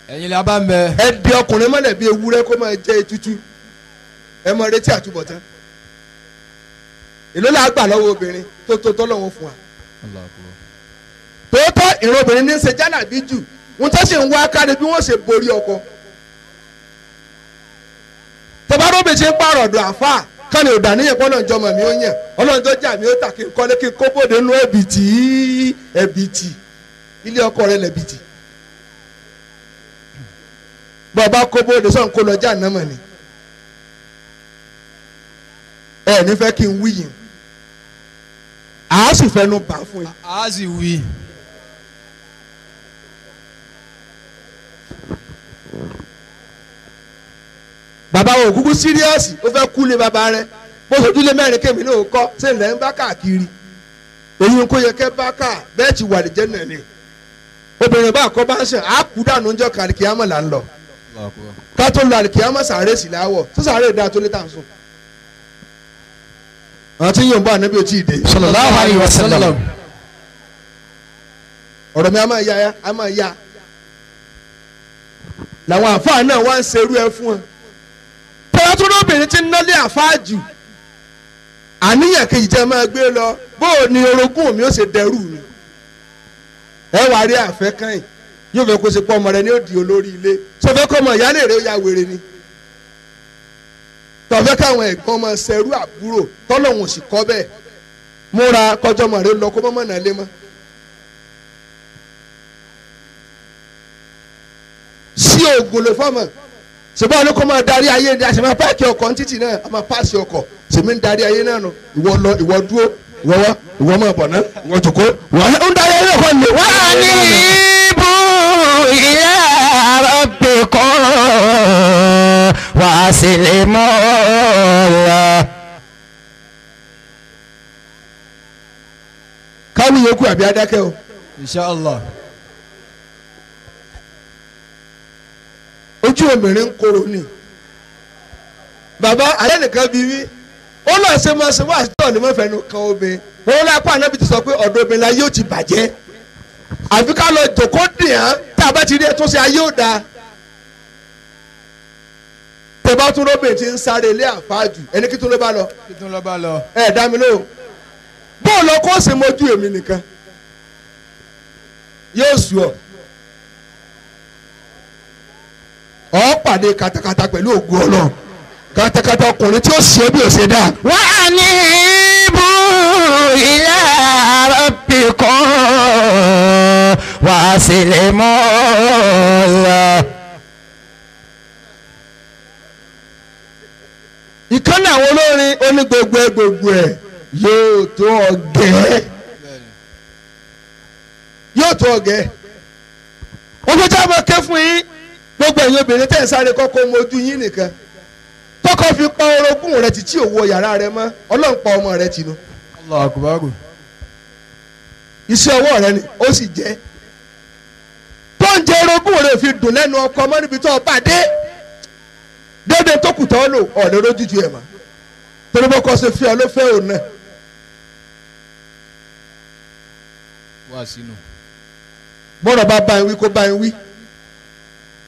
Ẹ̀yìn la bá ń bẹ. Ẹ di ọkùnrin mọ́lẹ̀ bí ewúrẹ́ kó máa jẹ ètùtù ẹ máa retí àtúbọ̀tán èló la gbà lọ́wọ́ obìnrin tó tó tọ́lọ́wọ́ fún wa. Tòótọ́ ìran obìnrin ní ń ṣe jálàbí jù wọ́n tó sì ń wá kárí bí wọ́n ṣe borí ọkọ. Tọ́ba ṣe ń pààrọ̀ ọ̀dọ̀ àfáà kánì ò dàníyàn pé ọlọ́njọ́ mọ̀ mí ó yàn ọlọ́njọ́ jà mí ó tà kí n kọ́lé kí n kó bòde nú ẹ̀bìtì ẹ̀bìtì ilé ọkọ rẹ lẹ̀bìtì. Bọ́ọ̀bá kó bòde sọ̀n kó lọ já nàmọ̀ ni. Ẹ ní fẹ́ kí n wí yìí à á sì fẹnu bà fún yín. A sì wí. Bàbá wo kúkú síríọ́sì ó fẹ́ kú lé bàbá rẹ bó sojú lé mẹ́rin kémi náà kọ́ ṣé ńlẹ̀ ń bá káàkiri èyí kò yẹ kẹ́ bá ká bẹ́ẹ̀ ti wà lìjẹ́ náà ni obìnrin bá kọ́ bá ń sàn á kú dànù ńjọ́ kan àlìkìyámọ̀ là ń lọ ká tó lọ àlìkìyámọ̀ sàárè sì láwọ̀ tó sàárè dáa tó lé tà ń sùn. Àwọn tí yóò ń bọ̀ ànábì ò tí ì dé. Sallallahu alayhi wa sallam. Ọ̀rọ̀ mi a máa ya a máa ya. Làwọn àfáà náà wá ń ṣerú ẹ fún ẹ. Tọ́lá tó lóbìnrin ti ń nálé àfáà jù. Àníyàn kejì tẹ́ máa gbé lọ bó o ní orogún mi ó ṣe dẹrù mi. Ẹ wàá rí àfẹ́ kàn yóò fẹ́ kó ṣe pọ́ ọmọ rẹ ní ó di olórí ilé. Sọ fẹ́ kọ́ ọmọ ìyáálé rẹ ó ya wèrè ni. Tọ́fẹ́ káwọn ẹ̀gbọ́n ọmọ ṣerú àbúrò tọ́lọ́hún ò sì kọ́ bẹ́ẹ̀. Múra kọjọ́ ọmọ rẹ lọ kó mọ́mọ́ náà lé mọ́. Sí oògùn ló fọmọ ṣùgbọ́n ọ̀nà kó máa darí ayé ni a sì máa páàkì ọkọ̀ ní títì náà a máa páàsì ọkọ̀ sèmi ń darí ayé náà nù ìwọ lọ ìwọ dúró ìwọ wá ìwọ máa bọ̀ ná ìwọ jòkó ìwọ ń darí ayé náà kọ́ ni. وأنيبوا إلى ربكم وأسلموا له. Káwé yòókù àbí adákẹ́ o. Insha Allah. Ojú obìnrin ń korò ni. Bàbá alẹ́ nìkan bí wí ó lọ ṣe máa ṣe wá àtúntò ní mọ́fẹ́nu kan obìnrin wọn lápá anábì ti sọ pé ọ̀dọ̀ obìnrin la yóò ti bàjẹ́ àfi ká lọ jòkó dì án tá a bá ti rí ẹ tó ṣe ayé ò dáa. Tẹ bá tún lóbìnrin ti ń sáré ilé àfáàjù ẹni kí tún ló bá lọ. Kí tún ló bá lọ. Ẹ dá mi lóhùn bóòlù ọkọ ṣe mojú èmi nìkan yóò sùn ọ ọ pàdé katakata pẹ̀lú ògùn Ọlọ́run katakata ọkùnrin tí ó ṣe bí ó ṣe dáa. وأنيبوا إلى ربكم وأسلموا له. Ìkànnì àwọn olórin ó ní gbogbo ẹ gbogbo ẹ yóò tó ọgẹ́ yóò tó ọgẹ́. Ojú tí a máa ké fún yín gbogbo ẹ̀yin obìnrin tẹ̀ ń sáré kọ́kọ́ mojú yín nìkan tọkọ fi pa orogún rẹ títí òwò yàrá rẹ mọ́ Ọlọ́run pa ọmọ rẹ tìǹú. Allahu Akbar. Iṣẹ́ ọwọ́ rẹ ni ó sì jẹ́ tó ń jẹ orogún rẹ fi dùn lẹ́nu ọkọ mọ́ níbi tó o bá dé dédé tó kù tọ́ lò ọ̀lẹ́ rójútu ẹ̀ mọ́ torí bó kọ́ ṣe fi ọ ló fẹ́ òun náà. Wá sínú. Bọ́dọ̀ bá bá ń wí kó bá ń wí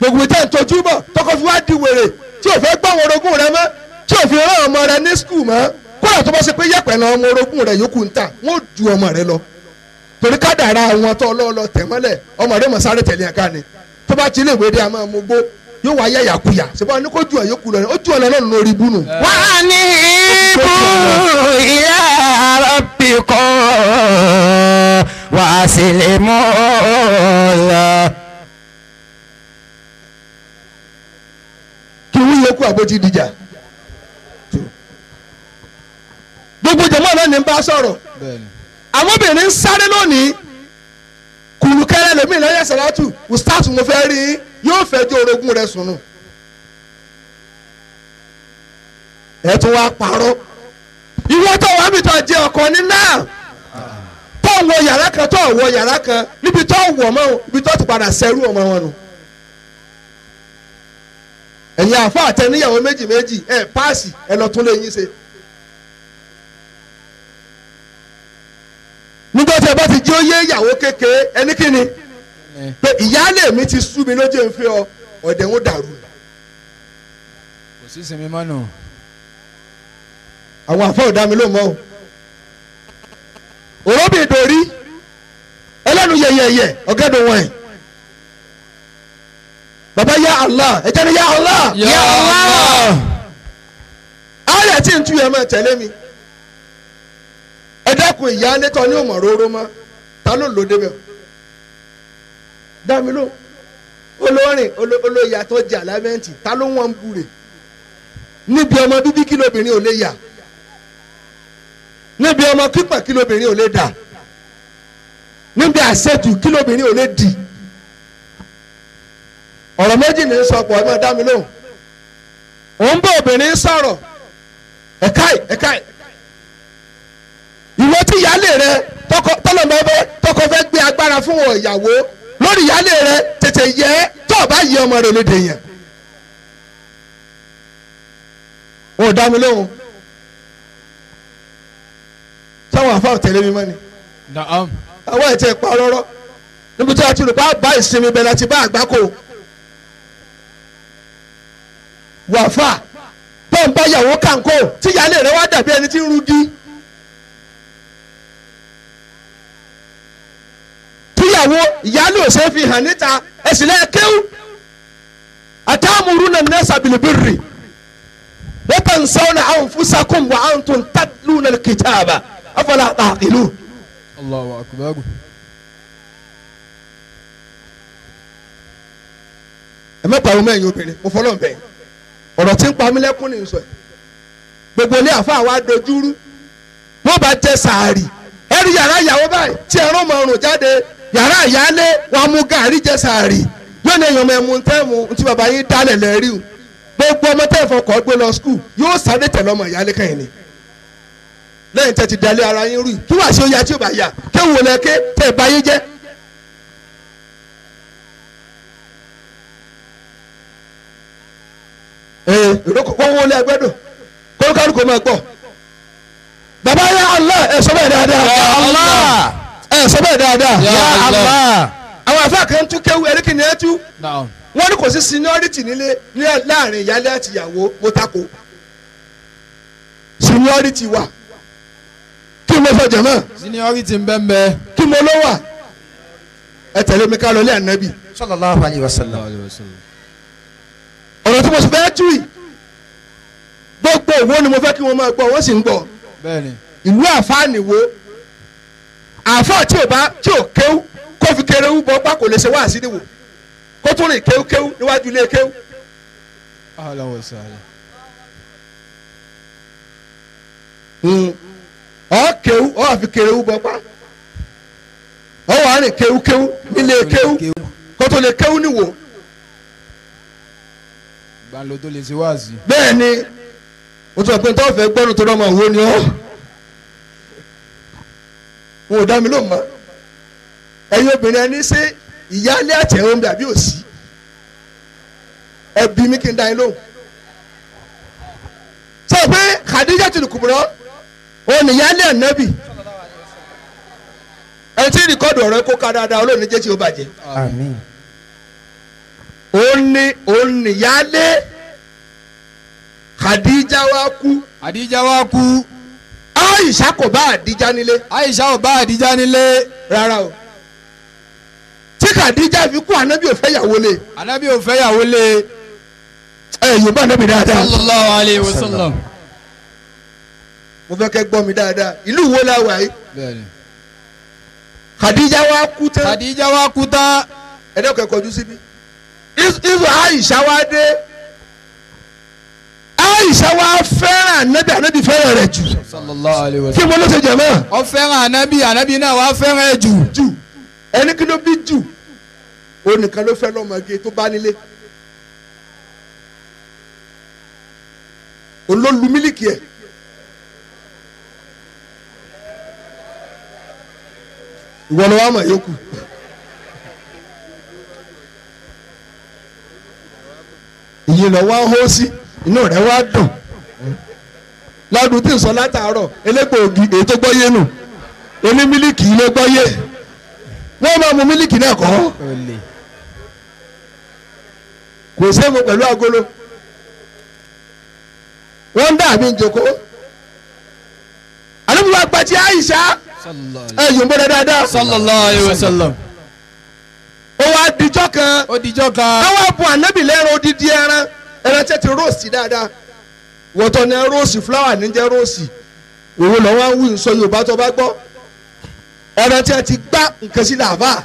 gbogbo ìtẹ́ ìtọ́jú bọ̀ tọkọ fi wá di wèrè tí ò fẹ́ gbọ́ àwọn orogún rẹ mọ́ tí ò fi rán ọmọ rẹ ní skul mọ́ kódà tó bá ṣe pé yẹ̀pẹ̀ lọ ọmọ orogún rẹ yòókù ń tà wọ́n ó ju ọmọ rẹ lọ torí kádàrá àwọn tó ọlọ́ọ̀lọ́ tẹ̀ mọ́lẹ̀ ọmọ rẹ mọ̀ sáré tẹ̀lé ẹ̀ka ni tó bá ti ilé ìwé dé a máa mú gbó yóò wá yàyàkuyà ṣùgbọ́n ní kó ju ẹ̀ yòókù lọ ó ju ọ̀ lọ lọ́nà lórí ibú nù. وأنيبوا إلى ربكم وأسلموا له. Kí wí yòókù àbótí dìjà gbogbo jẹmọ náà ní bá sọ̀rọ̀. Àwọn obìnrin ń sáré lónìí kùrùkẹrẹ lèmi lẹ́yìn sàlátù ustaasu mo fẹ́ rí yóò fẹ́ jó orogún rẹ̀ sùn nù. Ẹ tún wá parọ́ ìwọ tó wà mí tó jẹ ọkọ ní náà tó wọ yàrá kan tó wọ yàrá kan níbi tó wọ mọ́ ibi tó ti padà sẹ́rú ọmọ wọn nù. Ẹ̀yin àfa àtẹníyàwó méjì méjì ẹ̀ páàsì ẹ lọ tún lé yín ṣe. Nígbà tí ẹ bá ti jí ó yé ìyàwó kékeré ẹni kíni pé ìyáálé mi ti sú mi lójú ń fi ọ ọ̀dẹ̀ ń dàrú. Kò sí sinmi mọ́ nù. Àwọn àfa ò dá mi ló mọ́ o. Òróbì ìdòrí ẹlẹ́nu yẹ̀yẹ̀yẹ̀ ọ̀gẹ́dùn wọ̀nyí. Bàbá ya Allah ẹ jẹ́ ni ya Allah. Ya Allah. Ayé tí ń tú yẹn máa tẹ̀lé mi. Ẹ dákun ìyáálé tán ní òmò róró mọ́ ta ló lò débẹ̀ dá mi ló olórin olóyà tó jẹ àlámẹ́ǹtì ta ló wọ́n ń búre níbi ọmọ bíbí kí lóbìnrin ò lè yà níbi ọmọ pípọ̀ kí lóbìnrin ò lè dà níbi àṣejù kí lóbìnrin ò lè dì ọ̀rọ̀ méjì ní sọpọ̀ ẹ máa dá mi lóhùn òun bá obìnrin sọ̀rọ̀ ẹ̀káì ẹ̀káì ìwọ tí ìyáálé rẹ tọlọmọ fẹ́ tọkọ fẹ́ gbé agbára fún wọn ìyàwó lórí ìyáálé rẹ tètè yẹ tó o bá yẹ ọmọ rẹ lédè yẹn. Wọn ò dá mi lóhùn sáwọn àfa ò tẹ̀lé mi mọ́ ni. Àwọn ẹ̀ tẹ̀ pa rọ́rọ́ níbi tí a ti rò bá bá ìsinmi bẹ̀rẹ̀ àti bá àgbákò. Wàfà tó ń bá yàwó kàǹkó tí ìyáálé rẹ wá dàbí ẹni tí ń rugi. Tíyàwó ìyáálé ò ṣe é fi hàn níta ẹ̀sìn lẹ́yìn kéwú. Atamuruna nasa bilbirri wa tansawna anfusakum wa antum tatluna alkitaba afala taqilun. Allahu akbar. Ẹ má pariwo mẹ́yìn obìnrin mo fọlọ́ bẹ́ẹ̀ ọ̀rọ̀ tí ń pa mí lẹ́kún ní sọ ẹ̀ gbogbo ilé àfa wa dojúrú wọ́n bá jẹ sàárì ẹrú yàrá ìyàwó báyìí tí ẹrú mọ̀ ọ̀rùn jáde yàrá ìyáálé wọn mú gàrí jẹ sàárì yóò ní èèyàn mọ ẹmu tẹ́mu tí bàbá yín dálẹ̀ lẹ́rí o gbogbo ọmọ tẹ́ ìfọkọ̀ gbé lọ skul yóò sáré tẹ̀lé ọmọ ìyáálé kẹ́yìn ni lẹ́yìn tẹ́ ti dalẹ̀ ara yín rú kí wàá ṣe ó ya tí ò bá yà kéwù lẹ́kẹ́ tẹ́ ẹ bá yín jẹ́. Wọ́n wọlé agbẹ́dùn kólúkálùkù máa gbọ́ bàbá ya Allah ẹ̀ sọ bẹ́ẹ̀ dáadáa ya Allah ẹ̀ sọ bẹ́ẹ̀ dáadáa ya Allah. Àwọn àfa kan tún kéwu ẹ̀ríkì ni ẹ tú wọ́n ní kò sí seniority nílé láàrin ìyálé àti ìyàwó mo tako seniority wà kí mo fẹ́ jẹ̀mọ́ seniority ń bẹ́ẹ̀ bẹ́ẹ̀ kí mo ló wà ẹ tẹ̀lé mi ká lọ lé ànábì sallallahu alayhi wa sallam. Ọ̀rọ̀ tí mo sì fẹ́ tú yìí gbogbo òwò ni mo fẹ́ kí wọ́n máa gbọ́ wọ́n sì ń gbọ́ ìlú àfáàní wo àfáà tí ò bá tí ò kéwú kó fi kéré wú bọ́ pákó lè ṣe wá sí níwò kó tún rìn kéwú kéwú níwájú ilé kéwú. Ọ kéwú ọ fi kéré wú bọ́ pá ọ wà rìn kéwú kéwú nílé kéwú kó tó lè kéwú níwò. Gbàló tó lè ṣe wáàsí. Bẹ́ẹ̀ ni o tún pé tó fẹ́ gbọ́dọ̀ tó dọ́mọ wo ni ọ́ wọn ò dá mi ló mọ́ ẹ̀yin obìnrin ẹni ṣe ìyáálé àti ẹ̀rọ ń bẹ àbí òsì ẹ bí mi kí n dá yín lóhùn. Sọ pé Khadijatul Kubra òun ni ìyáálé ànábì ẹni tí rìkọ́dù ọ̀rọ̀ kó ká dáadáa olóòní jẹ́ tí ó bàjẹ́. Àmín. Òun ni ìyáálé Khadija wa kú. Khadija wa kú. Aisha kò bá Khadija nílé. Aisha ò bá Khadija nílé. Rárá o. Tí Khadija fi kú ànábì ò fẹ́ yàwó lé. Ànábì ò fẹ́ yàwó lé. Ẹ yóò bá ànábì dáadáa. Sallallahu alayhi wa sallam. Mo fẹ́ kẹ́ gbọ́ mi dáadáa. Ìlú wo la wà yìí? Bẹ́ẹ̀ni. Khadija wa kú tán. Khadija wa kú tán. Ẹ dẹ́kun ẹ kọjú síbí. Izu Aisha wa dé. Aisha wa fẹ́ràn ànábì ànábì fẹ́ràn rẹ̀ jù. Sallallahu alayhi wa Kí sallam. mo ló ṣe jẹ̀ mọ́? Ó fẹ́ràn ànábì ànábì náà wá fẹ́ràn ẹ̀ jù. Jù ẹni kí ló bí jù ó nìkan ló fẹ́ lọ́mọge tó bá nílé. Olólu mílíkì ẹ̀. Ìwọ ló wá mọ̀ yókù. Ìyẹn lọ wá hó sí inú rẹ̀ wá dùn lọ́dún tí ń sọ látàárọ̀ elégbòogi èyí tó gbọ́ yé nù oní mílíkì ló gbọ́ yé wọ́n máa mu mílíkì náà kọ́ kò sẹ́mu pẹ̀lú agolo wọ́n ń dà mí jòkó àdúgbò àgbàtì Àìṣà ẹ yòó ń bọ́dọ̀ dáadáa Sallallahu alayhi wa sallam. ó wá dijọ́ kan Ó dijọ́ kan. káwá bu ànábì lẹ́rọ odidi ẹran ẹran tẹ́ ti róòsì dáadáa wọ́tọ̀ ní róòsì fúláwà ní jẹ́ róòsì òun lọ́wọ́ ń wí nsọ Yorùbá tó bá gbọ́ ẹran tẹ́ ti gbá nǹkan sí làbá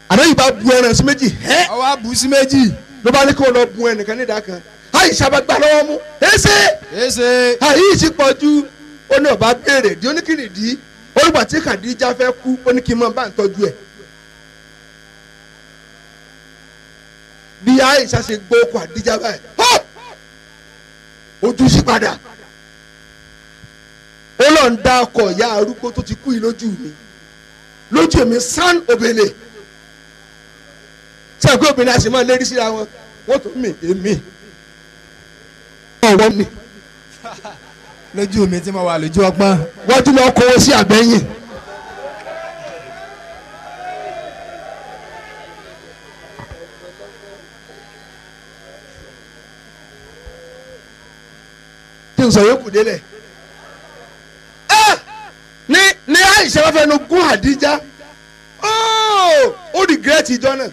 ànábì bá bu ẹran sí méjì hẹ́ Ó wá bù sí méjì. ló bá ní kó lọ bu ẹnìkan nídàá kan Àìṣà bá gbà lọ́wọ́ mú ẹsẹ̀ Èsè. àyè ti pọ̀ ju ó ní ọba béèrè di oníkìrìdí olùgbà tí Khadija fẹ́ kú ó ní kí n máa bá ń tọ́jú ẹ̀ bí Àìṣà ṣe gbọ́ okùn Khadija báyìí hó ojú sí padà ó lọ ń dá ọkọ̀ ìyá arúgbó tó ti kú yìí lójú mi lójú mi sán obìnrin sẹ́yìn pé obìnrin àti máa lérí síra wọn wọ́n tún mì èmi ọ̀wọ́ mi Lójú mi tí mo wà lójú ọpọ́n. wọ́n tún lọ kó sí àbẹ́yìn. Kí n sọ yókù délẹ̀. Ní ní Aisha wá fẹnu gún Hadija, ó regret ìjọ náà.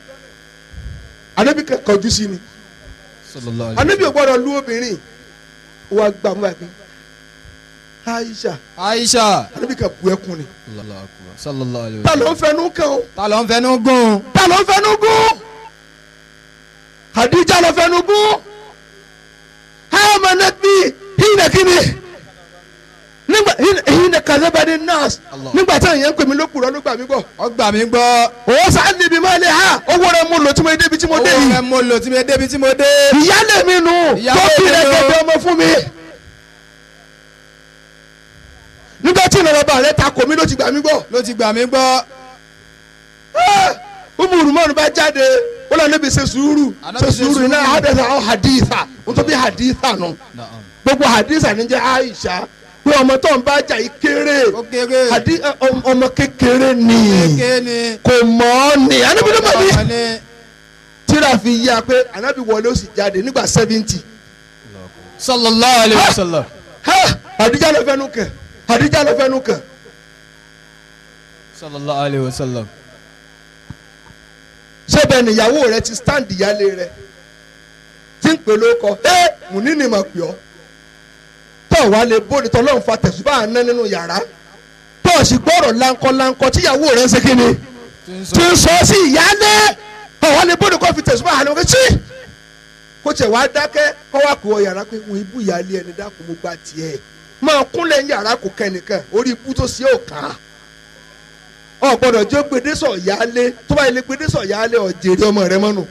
Ànábì kọjú sí ni. Ànábì ò gbọ́dọ̀ lu obìnrin. Ó wá gbà mú báyìí. Aisha. Aisha. Ànábì kan bu ẹkún ni. Sallallahu alaihi wasallam. Ta ló ń fẹnu kàn o? Ta ló ń fẹnu gún? Ta ló ń fẹnu gún? Hadija ló fẹnu gún. Amanat bi hina kini nígbà hina kazabani nas nígbà tí èèyàn ń pè mí lókùrọ̀ ló gbà mí gbọ́. Ó gbà mí gbọ́. Òwò sáà níbi máa lè ha owó rẹ mo lò tí mo débi tí mo dé yìí. Owó rẹ mo lò tí mo débi tí mo dé. Ìyálé mi nù tó bí rẹ gẹ́gẹ́ ọmọ fún mi. Nígbà tí ìrànlọ́ bá rẹ ta kò mí ló ti gbà mí gbọ́. Ló ti gbà mí gbọ́. Umu Rumanu bá jáde ó lọ níbi ṣe sùúrù ṣe sùúrù náà haditha ọ haditha n tó bí haditha nù gbogbo haditha ní jẹ́ Aisha pé ọmọ tó ń bá jà yìí kéré ọmọ kékeré ni kò mọ̀ ọ́ ni Ànábì ló mọ̀ ní tíra fi yá pé Ànábì wọlé ó sì jáde nígbà 70. Sallallahu alayhi wa sallam. Hadija ló fẹnu kàn Hadija ló fẹnu kàn. Sallallahu alayhi wa sallam. Sẹ́bẹ̀ níyàwó rẹ ti stand ìyálé rẹ tí ń pè lóko ẹ mùní ni mà pè ọ́ tọ́ wa lè bóde tọ́ lọ́n fa tẹ̀sùbá àná nínú yàrá tọ́ sì gbọ́rọ̀ láńkọ́ láńkọ́ tíyàwó rẹ ń ṣe kí ni tí ń sọ sí ìyálé tọ́ wa lè bóde kọ́ fi tẹ̀sùbá àná wọ́n sí kó tiẹ̀ wá dákẹ́ kọ́ wá kó ọ yàrá pé wọn ibú ìyálé ẹni dákun mo gba tiẹ̀ máa kúnlẹ̀ ń yàrá kò kẹ́nìkan orí ibú tó sí òkà ọ gbọ́dọ̀ jẹ́ gbedesọ yaálé tó bá yẹ gbedesọ yaálé ọ jèrè ọmọ rẹ mọnu.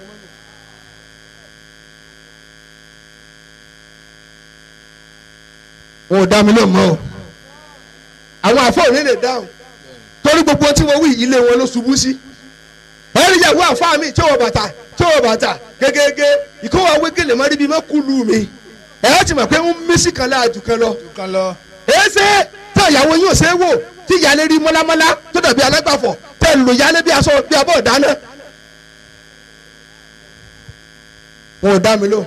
Wọn ò dá mi lóun mọ́ o àwọn àfọ òní lè dáhùn torí gbogbo tí wọ́n wí ilé wọn ló ṣubú sí. Ẹ̀rí ìyàwó àfáà mi tí ó wọ bàtà tí ó wọ bàtà gégége ìkówó awégélé mọ́ ríbi mọ́ kúlù mi ẹ̀ ti mọ̀ pé ń mí sí kan láàjù kan lọ. Èé ṣe tí ìyàwó yín ò ṣe é wò tí ìyálé rí mọ́lámọ́lá tó dàbí alágbàfọ̀ tẹ́ lò yálé bí aṣọ bí abọ́ ìdáná. Wọn ò dá mi lóhùn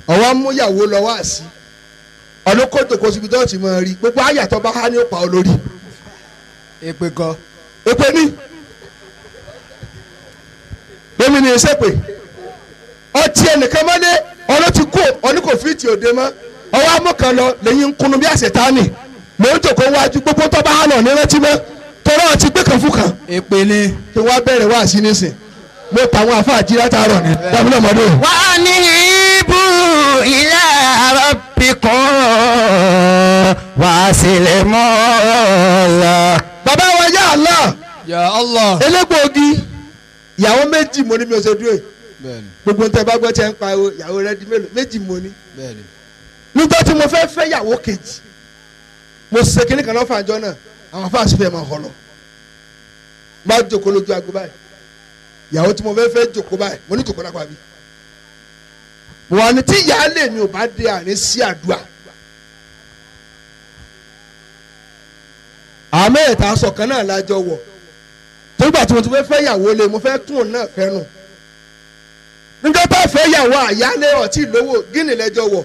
ọwọ́ mú ìyàwó lọ wá sí ọlọ́kọ̀tò kò síbi tó ti mọ̀ rí gbogbo àyàtọ̀ bá há ní ó pa ọ lórí. Èpè kọ. Èpè ní èmi ní ìṣèpè ọtí ẹnìkan mọ́lé ọlọ́tí kú ọní kò fìtì òde mọ́ ọwọ́ amúkan lọ lẹ́yìn nkunu bí àṣetánì mò ń jòkó wájú gbogbo tó bá hàn náà ní rántí mọ́ tọ́lá ọtí gbé kan fún kan. Èpè ni. Kí wọ́n bẹ̀rẹ̀ wá sí nísìn mo ta àwọn àfa àjí látàárọ̀ ni dábìlì ọmọdé. Wa anibu ila rabbikum wa aslimu la. Bàbá wa ya Allah. Ya Allah. Elégbòogi ìyàwó méjì mo ní mi ò ṣe dúró yìí. Gbogbo ntẹ bá gbọ́ tẹ ń pariwo ìyàwó rẹ di mélòó méjì mo ní. Nígbà tí mo fẹ́ fẹ́ ìyàwó kejì mo ṣe kíní kan lọ́fà àjọ náà àwọn afáàsì fẹ́ máa họ lọ. Bá jòkó lójú agbo báyìí ìyàwó tí mo fẹ́ fẹ́ jòkó báyìí mo ní jòkó lápá mi. Mo wà ní tí ìyáálé mi ò bá dé àárín sí àdúrà. Àmọ́ ẹ̀ta aṣọ kan náà lájọ wọ̀ torígbà tí mo ti fẹ́ fẹ́ ìyàwó lé mo fẹ́ tún òun náà fẹ́ nù. Níjọ́ tó fẹ́ ìyàwó àyálé ọtí lówó gíní lẹ́jọ́ wọ̀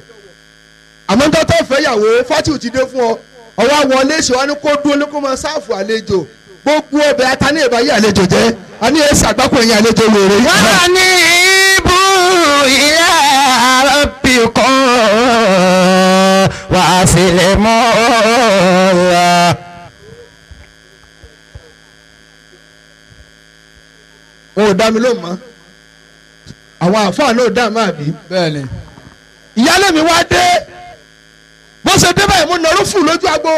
àmọ́ níjọ́ tó fẹ́ ìyàwó fátìwù ti dé fún ọ ọwọ́ àwọlé ṣe wá ní kó dúró ní kó máa sáàfù àlejò gbogbo ọbẹ̀ ata ní ìbáyé àlejò jẹ́ a ní èsì àgbákò ẹ̀yìn àlejò wèrè. Wa anibu ila rabbikum wa aslimu la. Wọn ò dá mi lóhùn mọ́ àwọn àfáà náà dá máa bí. Bẹ́ẹ̀ni. Ìyálé mi wá dé bó ṣe dé báyìí mo nọrọ fún lójú agbo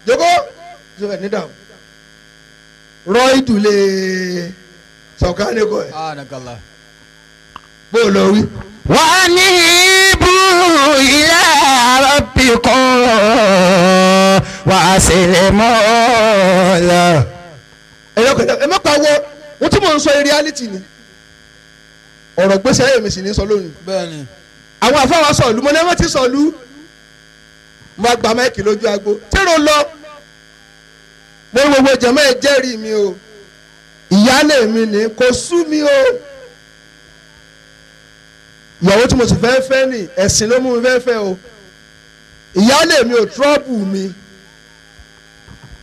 jòkó ṣe fẹ́ nídàá rọ ìdúlé sọ̀kánìkọ̀ ẹ̀ bó lọ wí. Wa anibu ila rabbikum wa aslimu la. Ẹ má pa wọ wọ́n tí mò ń sọ reality ni ọ̀rọ̀ gbèsè ayé mi sì ní sọ lónìí. Bẹ́ẹ̀ni. Àwọn àfáwọn sọ̀lú mo ní ẹ má ti sọ̀lú mo gba máìkì lójú agbo tẹ́rọ lọ mo ní gbogbo jẹ̀mọ́ ẹ jẹ́rìí mi o ìyálé mi ní kò sú mi o Ìyàwó tí mo sì fẹ́ fẹ́ ni ẹ̀sìn ló mú mi fẹ́ fẹ́ o. Ìyáálé mi ò trọ́bù mi,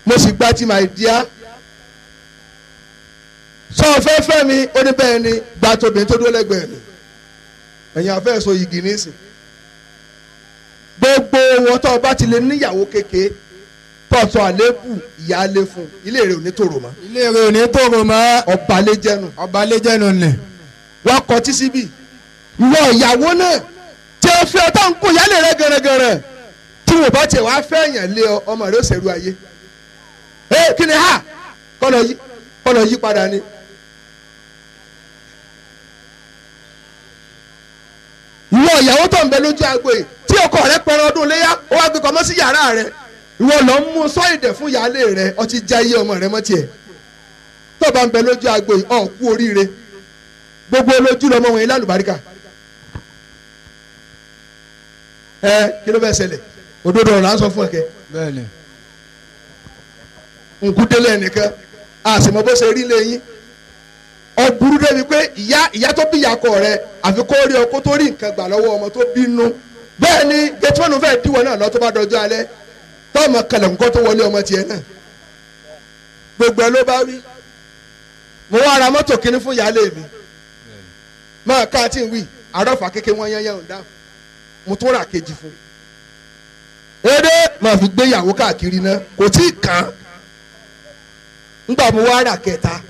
mo sì gba ti my dear. Sọ fẹ́ fẹ́ mi, ó ní bẹ́ẹ̀ ni, gba tóbi tó dúró lẹ́gbẹ̀ẹ́ mi. Ẹ̀yin àfẹ́ sọ yìgì nísìn. Gbogbo wọn tó o bá ti lè níyàwó kékeré tọ̀tọ̀ àlébù ìyáálé fún ilé rẹ̀ ò ní tòrò mọ́. Ilé rẹ̀ ò ní tòrò mọ́. Ọba lé jẹ́nu. Ọba lé jẹ́nu ni. Wọ́n kọ tí síbí. Ìwọ ìyàwó náà tí o fi ọtá ń kún ìyáálé rẹ̀ gẹ̀rẹ́gẹ̀rẹ́ tí wọ́n bá tiẹ̀ wá fẹ́ yàn lé ọ, ọmọ rẹ̀ ó ṣèrú ayé. Ẹ kí ni ha kọ́ lọ yí padà ni. Ìwọ ìyàwó tó ń bẹ lójú agbo yìí tí ọkọ rẹ̀ pẹran ọdún léyà ó wá gbé kọ́mọ́ sí yàrá rẹ̀, ìwọ lọ ń mú sọ ìdẹ̀ fún ìyáálé rẹ̀, ọtí já iye ọmọ rẹ̀ mọ́ tiẹ̀. Tó bá ń bẹ lójú agbo yìí, ọ̀ kú oríire. Gbogbo olójú lọmọ wọn ilé àlùbáríkà. Ẹ kí ló fẹ́ ṣẹlẹ̀? Òdodo ọ̀rọ̀ à ń sọ fún ẹ̀kẹ́. Bẹ́ẹ̀ni. Nkú délé ẹnìkan, a sì mọ bó ṣe rí lẹ́yìn. Ọ̀bùrú débi pé ìyá tó bí ìyàkọ rẹ̀ àfi kó rí ọkọ tó rí nǹkan gbà lọ́wọ́ ọmọ tó bínú. Bẹ́ẹ̀ ni gẹ̀tìmọ́nù fẹ́ díwọ̀ náà lọ tó bá dọjọ́ alẹ́. Tọ́mọ kalẹ̀ nǹkan tó wọlé ọmọ tiẹ̀ náà. Gbogbo ẹ ló bá wí. Mo wá ra mọ́tò kínní fún ìyáálé mi. Máa ká tí ń wí, àrọ́fà kékeré wọn yányán ń dáhùn. Mo tún ra kejì fún. Eré máa fi gbéyàwó káàkiri náà, kò tí ì kàn án. Nígbà mo wá ra kẹta,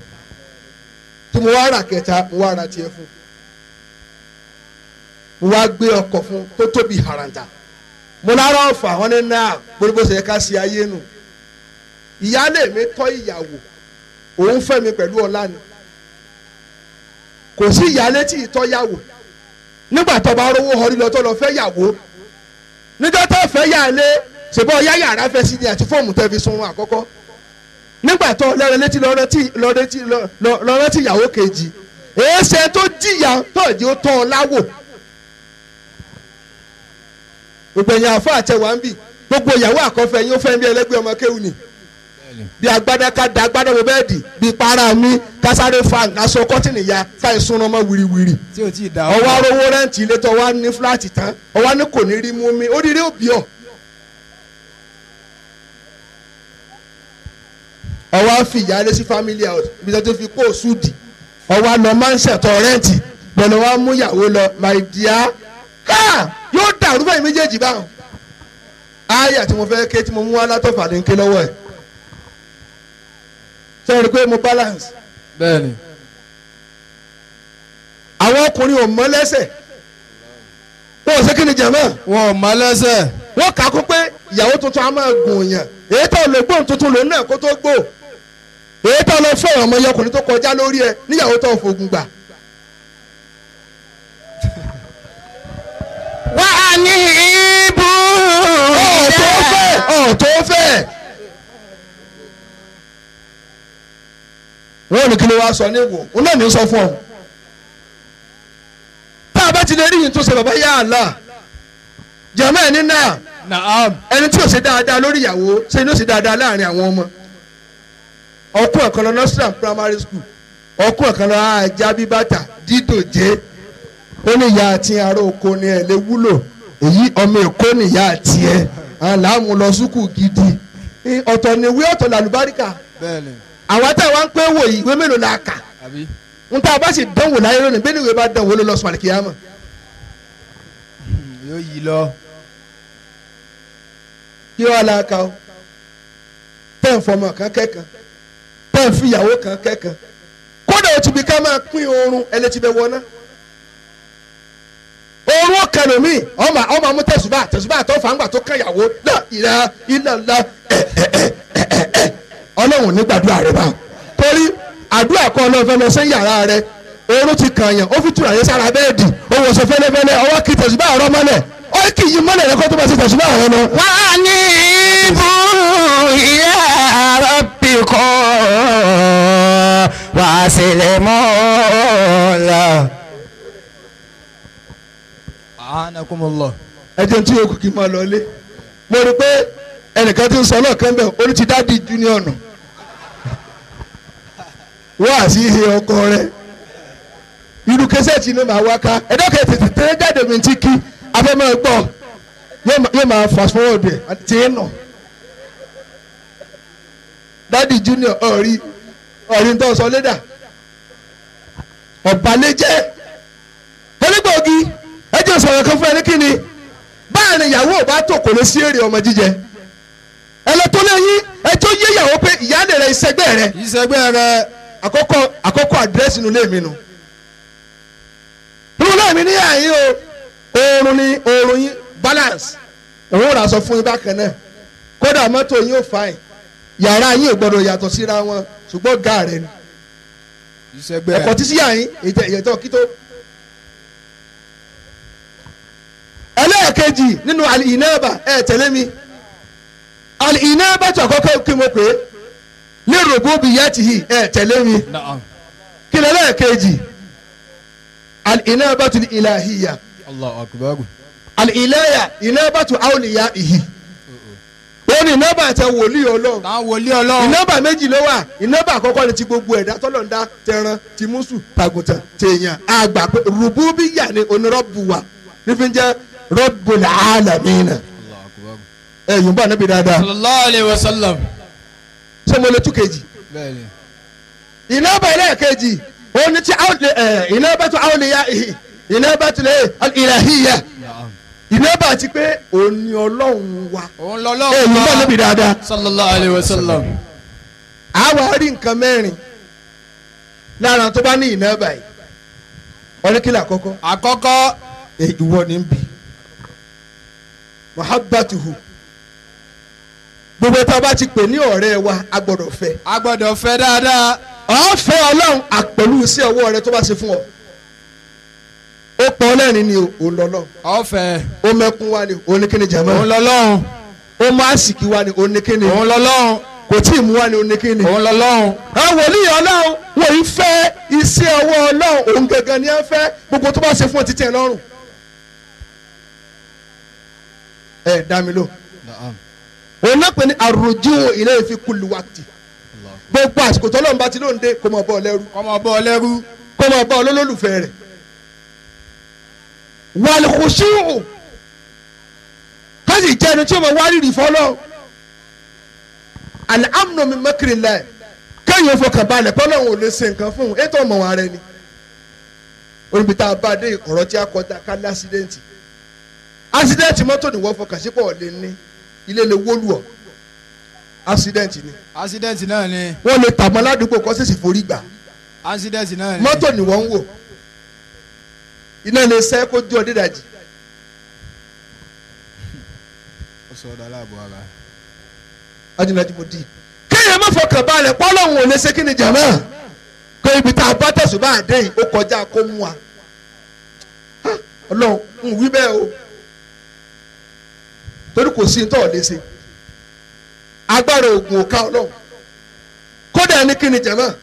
tí mo wá ra kẹta, mo wá ra tiẹ̀ fún. Mo wá gbé ọkọ̀ fún tó tóbi haranta. Mo lára ọ̀fà wọn ní náà gbogbo ṣe ká sí ayé nù. Ìyáálé mi tọ́ ìyàwó, òun fẹ́ mi pẹ̀lú ọlá ni. Kò sí ìyáálé tí ì tọ́ yàwó. Nígbà tó bá rówó ọrí lọ tó lọ fẹ́ yàwó. Níjọ́ tó fẹ́ yàlé, ṣèbọ̀ yá yàrá fẹ́ sí ni àti fóòmù tẹ́ fi sunrun àkọ́kọ́. Nígbà tó lẹ́rẹ̀ létí lọ́rẹ́tì ìyàwó kejì. Èéṣe tó jìyà tó jẹ́ ó tọ́ ọ láwò. Gbogbo ẹ̀yin àfọ àtẹwà ń bì, gbogbo ìyàwó àkọ́fẹ́ yín ó fẹ́ bí ẹlẹ́gbẹ́ ọmọ kéwù ni. Bí agbádá ká da agbádá wo bẹ́ẹ̀ dì, bí para mi kásáré fa nǹkan aṣọ kọ́tìnì ya ká ìsunra ọmọ wìrìwìrì. Tí o ti dà ọwọ́ arówó rẹ́ǹtì ilé tó wá ní fúláàtì tán, ọwọ́ ní kò ní rí mú mi, oríire òbí ọ̀. Ọwọ́ á fi ìyáálé sí family house ibi tó ti fi kó òsùdì. Ọwọ́ á lọ máa ń ṣẹ̀tọ̀ rẹ́ǹtì pẹ̀lú wa mú ìyàwó lọ, my dear. Ká yóò dàrú báyìí méjèèjì báwọn. Áyà tí mo fẹ́ ké tí mo mú wá látọ̀fà ní ké lọ́wọ́ ẹ̀. Sọ rí pé mo balance. Bẹ́ẹ̀ni. Àwọn ọkùnrin ò mọ lẹ́sẹ̀. Wọ́n ò ṣe kí ni jẹ̀mọ́? Wọn ò mọ lẹ́sẹ̀. Wọ́n kà á kún pé ìyàwó tuntun á máa gùn yàn. Èyí tó lè gbóhùn tuntun lòun náà kó tó gbó. Èyí tó lọ fẹ́ ọmọ ọkùnrin tó kọjá lórí ẹ níyàwó tó fògùn gbà. Wà á ní ibú. Ọ̀ tó fẹ́. Wọ́n ní kí ló wá sọ ní wò, òun náà ní sọ fún ọ. Tá a bá ti lè rí yìí tó ṣe bàbá yá àlá. Jẹ̀mọ́ ẹ̀ ní náà. Naam. Ẹni tí ò ṣe dáadáa lórí ìyàwó ṣe ni ó ṣe dáadáa láàrin àwọn ọmọ. Ọkùn ẹ̀kan lọ nursery primary school. Ọkùn ẹ̀kan lọ ajá bí bàtà dídòjé. Ó ní ìyá àti ará oko ni ẹ̀ lè wúlò. Èyí ọmọ Èkó ni ìyá àti ẹ̀. Àwọn làámu lọ sùkúù gidi. Ọ̀tọ̀ ni ìwé ọ̀tọ̀ làlùbáríkà. Bẹ́ẹ̀ni. Àwọn táwa ń pé wò yìí ìwé mélòó la kà? Àbí? N tá a bá sì dánwò láyé lónìí bẹ́ẹ̀ ni ìwé bá dánwò ló lọ sùn àlìkìyámọ̀. Yóò yí lọ. Kí wàá la ka o? Tẹ́ ń fọmọ kan kẹ́kan, tẹ́ ń fìyàwó kan kẹ́kan. Kódà o ti bi ká máa pín oorun ẹlẹ́tì bẹ wọná. Oorun ọ̀kan lomi ọmọ ọmọ mú tẹ̀sùbà tẹ̀sùbà tó fàǹgbà tó kàn yàwó náà ìlà ìlà ńlá ẹ̀ ẹ̀ ẹ̀ ẹ̀ ẹ̀ Ọlọ́run ní gbàdúrà rẹ bá. Torí àdúrà kan ọlọ́run fẹ́ lọ sí yàrá rẹ, oorun ti kàn yàn, ó fi tùrà yẹn sára bẹ́ẹ̀dì, ó wọṣọ fẹ́lẹ́fẹ́lẹ́, ọwọ́ kì í tẹ̀sùbà ọ̀rọ̀ mọ́lẹ̀, ó kì í mọ́lẹ̀ rẹ kó tó bá ti tẹ̀sùbà ọ̀rọ̀ lọ. Wà á ní ibú ila rabbikum wa aslimu lahu. A'anakumullah. Ẹ jẹun tí yòókù kì í máa lọ ilé. Mo rí i pé ẹnìkan ti ń sọ lọ́ọ̀kan bẹ́ẹ̀, ó ní ti dádì junior nù. Wọ́n àti ihe ọkọ rẹ̀. Irú kẹsẹ̀tì ni màá wá ká ẹ̀dọ́kẹ́ tètè tẹ́lẹ̀ jáde mi ti kí afẹ́mọ́ gbọ́ yóò máa fast forward ẹ̀ tí ń nà. Dádì Junior ọ̀rí ọ̀rí ń tọ́ sọ lédà ọ̀bàlẹ́jẹ́ onígbòógì ẹ jẹ́ sọ̀rọ̀ kan fún ẹ ní kíni báyìí ni ìyàwó ò bá tò kò lè sí èrè ọmọ jíjẹ ẹ lọ tó lẹ́yìn ẹ tó yé ìyàwó pé ìyáálé rẹ ìṣẹ́gbẹ́ rẹ ìṣẹ́gbẹ́ rẹ àkọ́kọ́ àdírẹ́sì inú ilé mi nù inú ilé mi ní àyín o oorun ni oorun yín balance òun rà sọ fún yín bákan náà kódà mọ́tò yín ò fàìn yàrá yín ò gbọ́dọ̀ yàtọ̀ síra wọn ṣùgbọ́n ọ̀gá rẹ ni ìṣẹ́gbẹ́ ẹ̀kọ́ tí sí àyín ìyẹ̀tọ̀ kí tó. Ẹlẹ́ẹ̀kejì nínú al-inaba ẹ̀ tẹ̀lé mi al-inaba tó àkọ́kọ́ kí mo pè é ní rububiyyatihi ẹ̀ tẹ̀lé mi kí ni ẹlẹ́ẹ̀kejì al-inabatu al-ilahiyya Allahu akbar al-ilahiyya inabatu awliyaihi ó ní ìnábà àti wòlíì Ọlọ́run táwọn wòlíì Ọlọ́run ìnábà méjì ló wà ìnábà àkọ́kọ́ ni ti gbogbo ẹ̀dá tọ́lọ̀ ń dá tẹran ti mùsù tàgùntàn tèèyàn àgbà pé rùbúbíyà ni onírọ́bùwà nífi ń jẹ́ Rabbul alamina ẹ yìí ń bọ̀ níbi dáadáa sallallahu alayhi wa sallam ṣé mo lè tú kejì bẹ́ẹ̀ni ìnábà ẹlẹ́ẹ̀kejì ó ní ti ìnábà tó awliya ìnábà tó lè ilahiyya ìnábà àti pé òní Ọlọ́run wa òun lọ́lọ́run ẹ yìí ń bọ̀ níbi dáadáa sallallahu alayhi wa sallam àwa rí nǹkan mẹ́rin lára tó bá ní ìnábà yìí ọ̀rẹ́kìlá àkọ́kọ́ àkọ́kọ́ ìwọ ni ń bi muhabbatuhu gbogbo tá a bá ti pè ní ọ̀rẹ́ wa a gbọ́dọ̀ fẹ́ a gbọ́dọ̀ fẹ́ dáadáa ọ̀fẹ́ Ọlọ́run àpẹ̀lú iṣẹ́ ọwọ́ rẹ tó bá ṣe fún ọ ó pọ̀ ọlẹ́rìn ni òun lọ́lọ́ ọ̀fẹ́ ó mẹ́kún wa ni òun ní kíni jàmọ́ òun lọ́lọ́run ó mú àsìkí wa ni òun ní kíni òun lọ́lọ́run kò tí ì mú wa ni òun ní kíni òun lọ́lọ́run àwọn wòlíì Ọlọ́run wọ́n yìí fẹ́ iṣẹ́ ọwọ́ Ọlọ́run òun gangan ni ẹ fẹ́ gbogbo tó bá ṣe fún ọ títí ẹ lọ́rùn ẹ dá mi lò òun náà pè ní àròjù ilé ìfi kulli waqti gbogbo àsìkò tọ́lọ́run bá ti lóun dé kó máa bọ́ ọ lẹ́rú kó máa bọ́ ọ lẹ́rú kó máa bọ́ ọ lólùfẹ́ rẹ̀ wal khushu' káṣí jẹ́ ẹni tí ó máa wárìrì fọ́lọ́ al-amnu min makrillah kéèyàn fọkàn balẹ̀ pọ́lọ́run ò lè ṣe nǹkan fún un ètò ọmọ wa rẹ ni oníbi tá a bá dé ọ̀rọ̀ tí a kọjá ká ní ásídẹ́ǹtì ásídẹ́ǹtì mọ́tò ni wọ́n fọkàn sípò lè ní ilé lè wólù ọ́ ásídẹ́ǹtì ni ásídẹ́ǹtì náà ni wọ́n lè tàmọ́ ládùúgbò kọ́ sèṣì forí gbà ásídẹ́ǹtì náà ni mọ́tò ni wọ́n ń wò iná lè sẹ́ kó jó ọ dídàjì ó sọ ọ́ aláàbò ara ajínigbé mo di kéèyàn má fọkàn balẹ̀ pọ́lọ́hún ò lè ṣe kí ni jàmá kó ibi tá a bá tẹ̀sùn bá a dé yìí ó kọjá kó mú wa Ọlọ́run ń wí bẹ́ẹ̀ o torí kò sí tó lè ṣe agbára oògùn ò ká Ọlọ́run kódà ẹni kí ni jàmá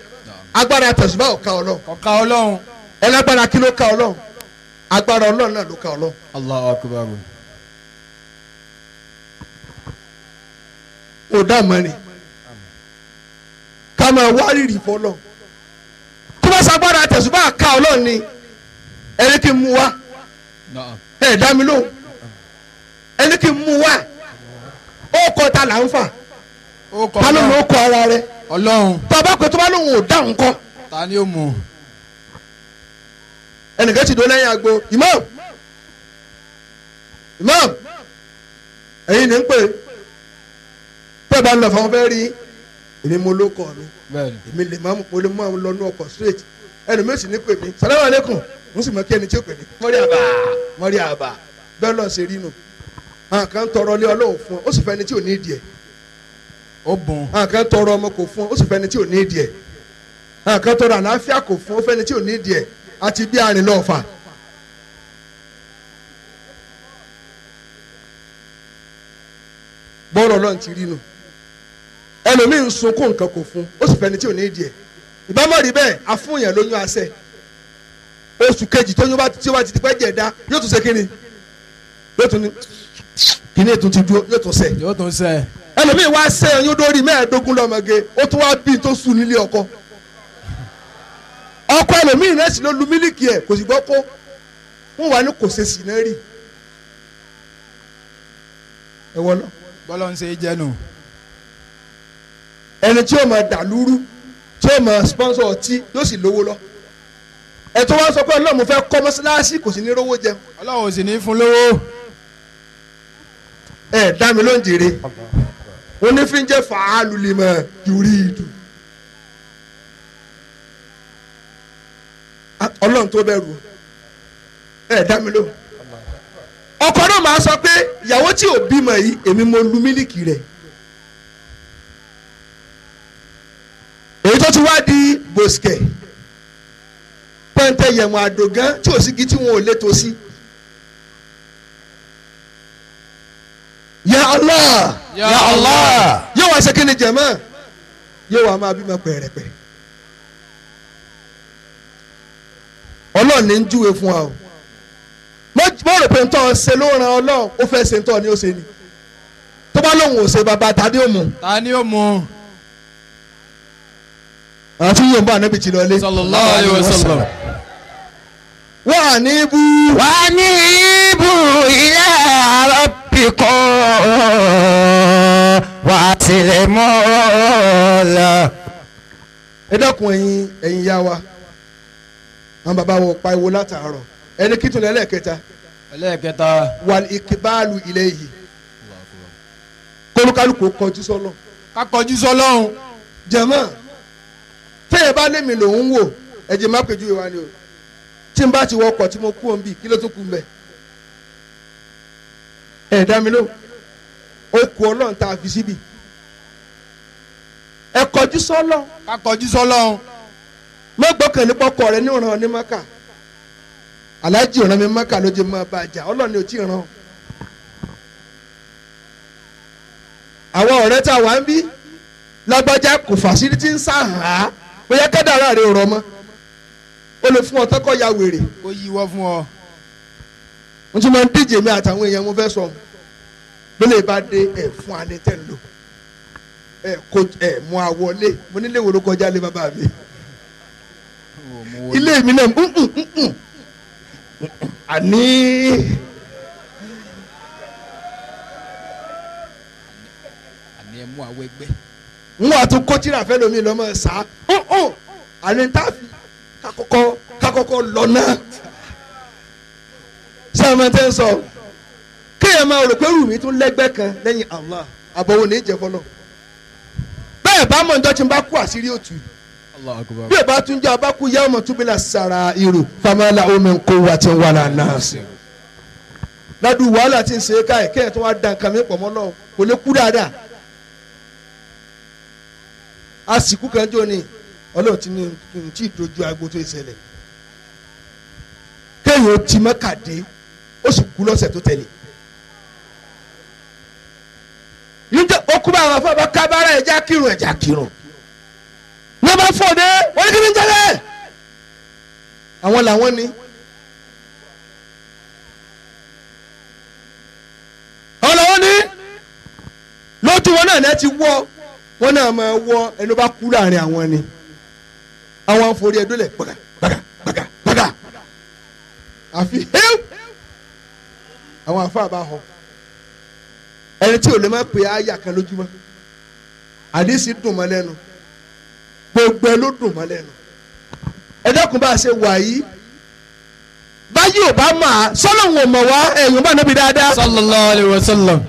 agbára tẹ̀sùbá ò ká Ọlọ́run ọ̀ka Ọlọ́run ẹlágbára kí ló ká Ọlọ́run agbára Ọlọ́run náà ló ká Ọlọ́run. Allahu akbar ò dá mọ́ ni ká máa wárìrì fọlọ́ tó bá sagbára tẹ̀sùbá ká Ọlọ́run ni ẹni kí n mú wa ẹ dá mi lóhùn ẹni kí n mú wa ó kọ ta là ń fà ta ló ló kọ ara rẹ Ọlọ́run tọba pé tó bá lóhùn ò dáhùn kọ ta ni ó mú ẹnìkan ti dó lẹ́yìn agbo imam imam ẹ̀yin ní ń pè tẹ́ bá ń lọ fún fẹ́ rí èmi mo ló kọ mi èmi lè má mo lè mú àwọn lọ́nú ọkọ̀ straight ẹnu mi ò sì ní pè mí salamu aleykum n sì mọ kí ẹni tí ó pè mí mọ́rí àbá mọ́rí àbá bẹ́ẹ̀ lọ́n ṣe rí nu àwọn kan tọrọ lé Ọlọ́run fún ọ ó sì fẹ́ ẹni tí ò ní ìdí ẹ̀ ó bùn àwọn kan tọrọ ọmọ kò fún ọ ó sì fẹ́ ẹni tí ò ní ìdí ẹ̀ àwọn kan tọrọ àlàáfíà kò fún ọ ó fẹ́ ẹni tí ò ní ìdí ẹ̀ àti bí arìn lọ́ọ̀fà. bọ́ọ̀rọ̀ Ọlọ́run ti rí nu ẹlòmíín ń sunkún nǹkan kò fún ó sì fẹ́ ẹni tí ò ní ìdí ẹ̀ ìbámu rí bẹ́ẹ̀ afúnyàn lóyún àṣẹ oṣù kejì tóyún bá tí ó bá ti ti pẹ́ jẹ̀dá yóò tún ṣe kíni yóò tún ní kíni ètò ti dúró yóò tún ṣe yóò tún ṣe ẹlòmíín wá ṣe oyún dórí 15 lọ́mọge ó tún wá bí tó sùn nílé ọkọ ọkọ ẹlòmíì náà sì ló lu mílíkì ẹ̀ kò sì gbọ́ kó wọ́n wà ní kò ṣe sì náà rí. Ẹ wọ́n lọ. Bọ́lá ń ṣe é jẹ́nu. Ẹni tí yóò máa dàlúrú tí yóò máa sponsor ọtí yóò sì lówó lọ. Ẹ tó wá sọ pé Ọlọ́run fẹ́ kọ́ mọ́ṣáláṣí kò sì ní rówó jẹun. Ọlọ́run ò sì ní fún lówó. Ẹ dá mi ló ń jèrè. Wọ́n ní fi ń jẹ́ fàálù lima yuridu. Ọlọ́run tó bẹ̀rù ẹ dá mi ló. Ọkọ náà máa sọ pé ìyàwó tí ò bímọ yìí èmi mo lu mílíkì rẹ̀. Èyí tó ti wá di bòsìkẹ̀ pẹ́ńtẹ́ yẹ̀wọ̀n àdògán tí ò sí igi tí wọn ò létò sí. Ya Allah Ya Allah yóò wá ṣe kí ni jẹ̀mọ́ yóò wá máa bímọ pẹ̀rẹ̀pẹ̀. Ọlọ́run ní ń júwe fún wa o. Mo rò pé ntọ́ ṣe ló ran Ọlọ́run ó fẹ́ ṣe ntọ́ ni ó ṣe ni. Tó bá lóun ò ṣe bàbá ta ni ó mú. Ta ni ó mú. Àwọn tí yóò ń bá ànábì ti lọ lé. Sallallahu alayhi wa sallam. Wà ní ibú. Wà ní ibú ila rabbikum wa aslimu lahu. Ẹ dákun ẹ̀yin yá wa. Àwọn bàbá wọ pariwo látàárọ̀. Ẹni kí tún lẹ́lẹ́kẹta. Ẹlẹ́kẹta. Wal iqbalu ilayhi. Kólúkálùkù kọjú sọ́lọ̀. Ká kọjú sọ́lọ́hun. Jẹ̀mọ́ tẹ́yẹ̀ bá lémi lòún wò ẹ̀jẹ̀ má pèjú ìwà ni o. Tí n bá ti wọkọ̀ tí mo kú òun bì kí ló tún kú mbẹ̀. Ẹ dá mi lóhùn. Ó kú Ọlọ́run tá a fi síbi. Ẹ kọjú sọ́lọ̀. Ká kọjú sọ́lọ́hun. Má gbọ́kànlé pọ́kọ rẹ ní ọ̀ràn ní Maka. Aláàjì ọ̀ràn mi Maka ló jẹ́ máa bá a jà Ọlọ́run ni ò tí ì ràn. Àwọn ọ̀rẹ́ tá a wà ń bí lágbájá kò fàṣírí tí ń sàhà á bóyá kádàrá rẹ ò rọ mọ́. Ó lè fún ọ tọkọ ya wèrè. Kó yíwọ́ fún ọ. N tún máa ń díje mi àtàwọn èèyàn mo fẹ́ sọ. Bílẹ̀ bá dé ẹ̀ fún ani tẹ̀ ń lò. Ẹ kó ẹ mú àwọlé mo nílé wo ló kọjá lé bàbá mi. Ilé mi náà àní. Àní ẹ mú àwọ̀ ẹgbẹ́. N wà tún kó tíra fẹ́ lómi lọ́mọ sá àní tá a fi kakọ́kọ́ lọ náà. Ṣé ẹ máa tẹ́ ń sọ? Kéèyàn máa rò pé rùmí tún lẹ́gbẹ́ kan lẹ́yìn Allah àbọ̀wò ní ìjẹ́ fọlọ́. Bẹ́ẹ̀ bá mọ̀ njọ́ tí n bá kú àṣírí òtù. Bí o bá tún jẹ́ ọba kú yá ọmọ túbí la sara irú famala omi kó wa ti wà lánàá sí. Ládùú wàhálà tí ń ṣe é káyè kéèyàn tó wá da nǹkan mi pọ̀ mọ́ lọ́wọ́ kò lè kú dáadáa. Àsìkò kan jò ní Ọlọ́run ti ní tí ìdojú agbo tó ìṣẹ̀lẹ̀. Kéèyàn ti Mẹ́kà dé ó sì kú lọ́sẹ̀ tó tẹ̀lé. Níjẹ́ ó kú bá àwọn afọ́ bá kábàárà ẹ̀já kírun ẹ̀já kírun. Ní bá fọ̀ dé wọ́n ní kí ni jẹ́lẹ̀. Àwọn làwọn ni. Àwọn làwọn ni. Lójú wọn náà ti wọ́ wọn náà máa wọ ẹni bá kú láàrin àwọn ni. Àwọn àforí ẹdúlẹ̀ gbàgà gbàgà gbàgà gbàgà. Àfi hẹ́w. Àwọn àfa bá họ. Ẹni tí ò lè má pe àyà kan lójúmọ́. Àdìsí dùn mọ́ lẹ́nu. Gbogbo ẹ ló dùn mọ́ lẹ́nu. Ẹ dákun bá a ṣe wà yìí. Báyìí ò bá mà á sọ́lọ́hún ò mọ̀ wá ẹ̀yìn bá níbi dáadáa. Sallallahu alayhi wa sallam.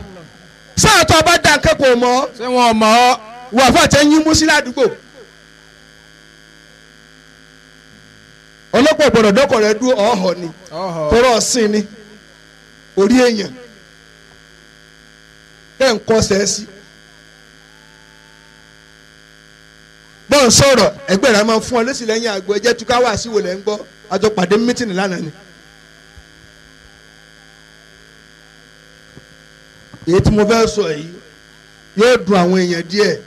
Sáàtọ̀ bá dá akẹ́kọ̀ọ́ mọ́. Ṣé wọn mọ̀ ọ́? Wà fún àtẹ yín mú sí ládùúgbò. Ọlọ́pàá gbọ́dọ̀ dọ́kọ̀ rẹ dúró ọ̀họ̀ ni. Tọrọ ọ̀sìn ni. Orí èèyàn. Kẹ́ ń kọ́ sẹ́ẹ̀sì. Bọ́n sọ̀rọ̀ ẹgbẹ́ rẹ̀ máa fún ọ lẹ́sìn lẹ́yìn àgọ́ ẹjẹ́ túká wá sí wòlẹ̀ ń gbọ́ àjọ pàdé mítìnì lánàá ni. Èyí tí mo fẹ́ sọ yìí yóò dùn àwọn èèyàn díẹ̀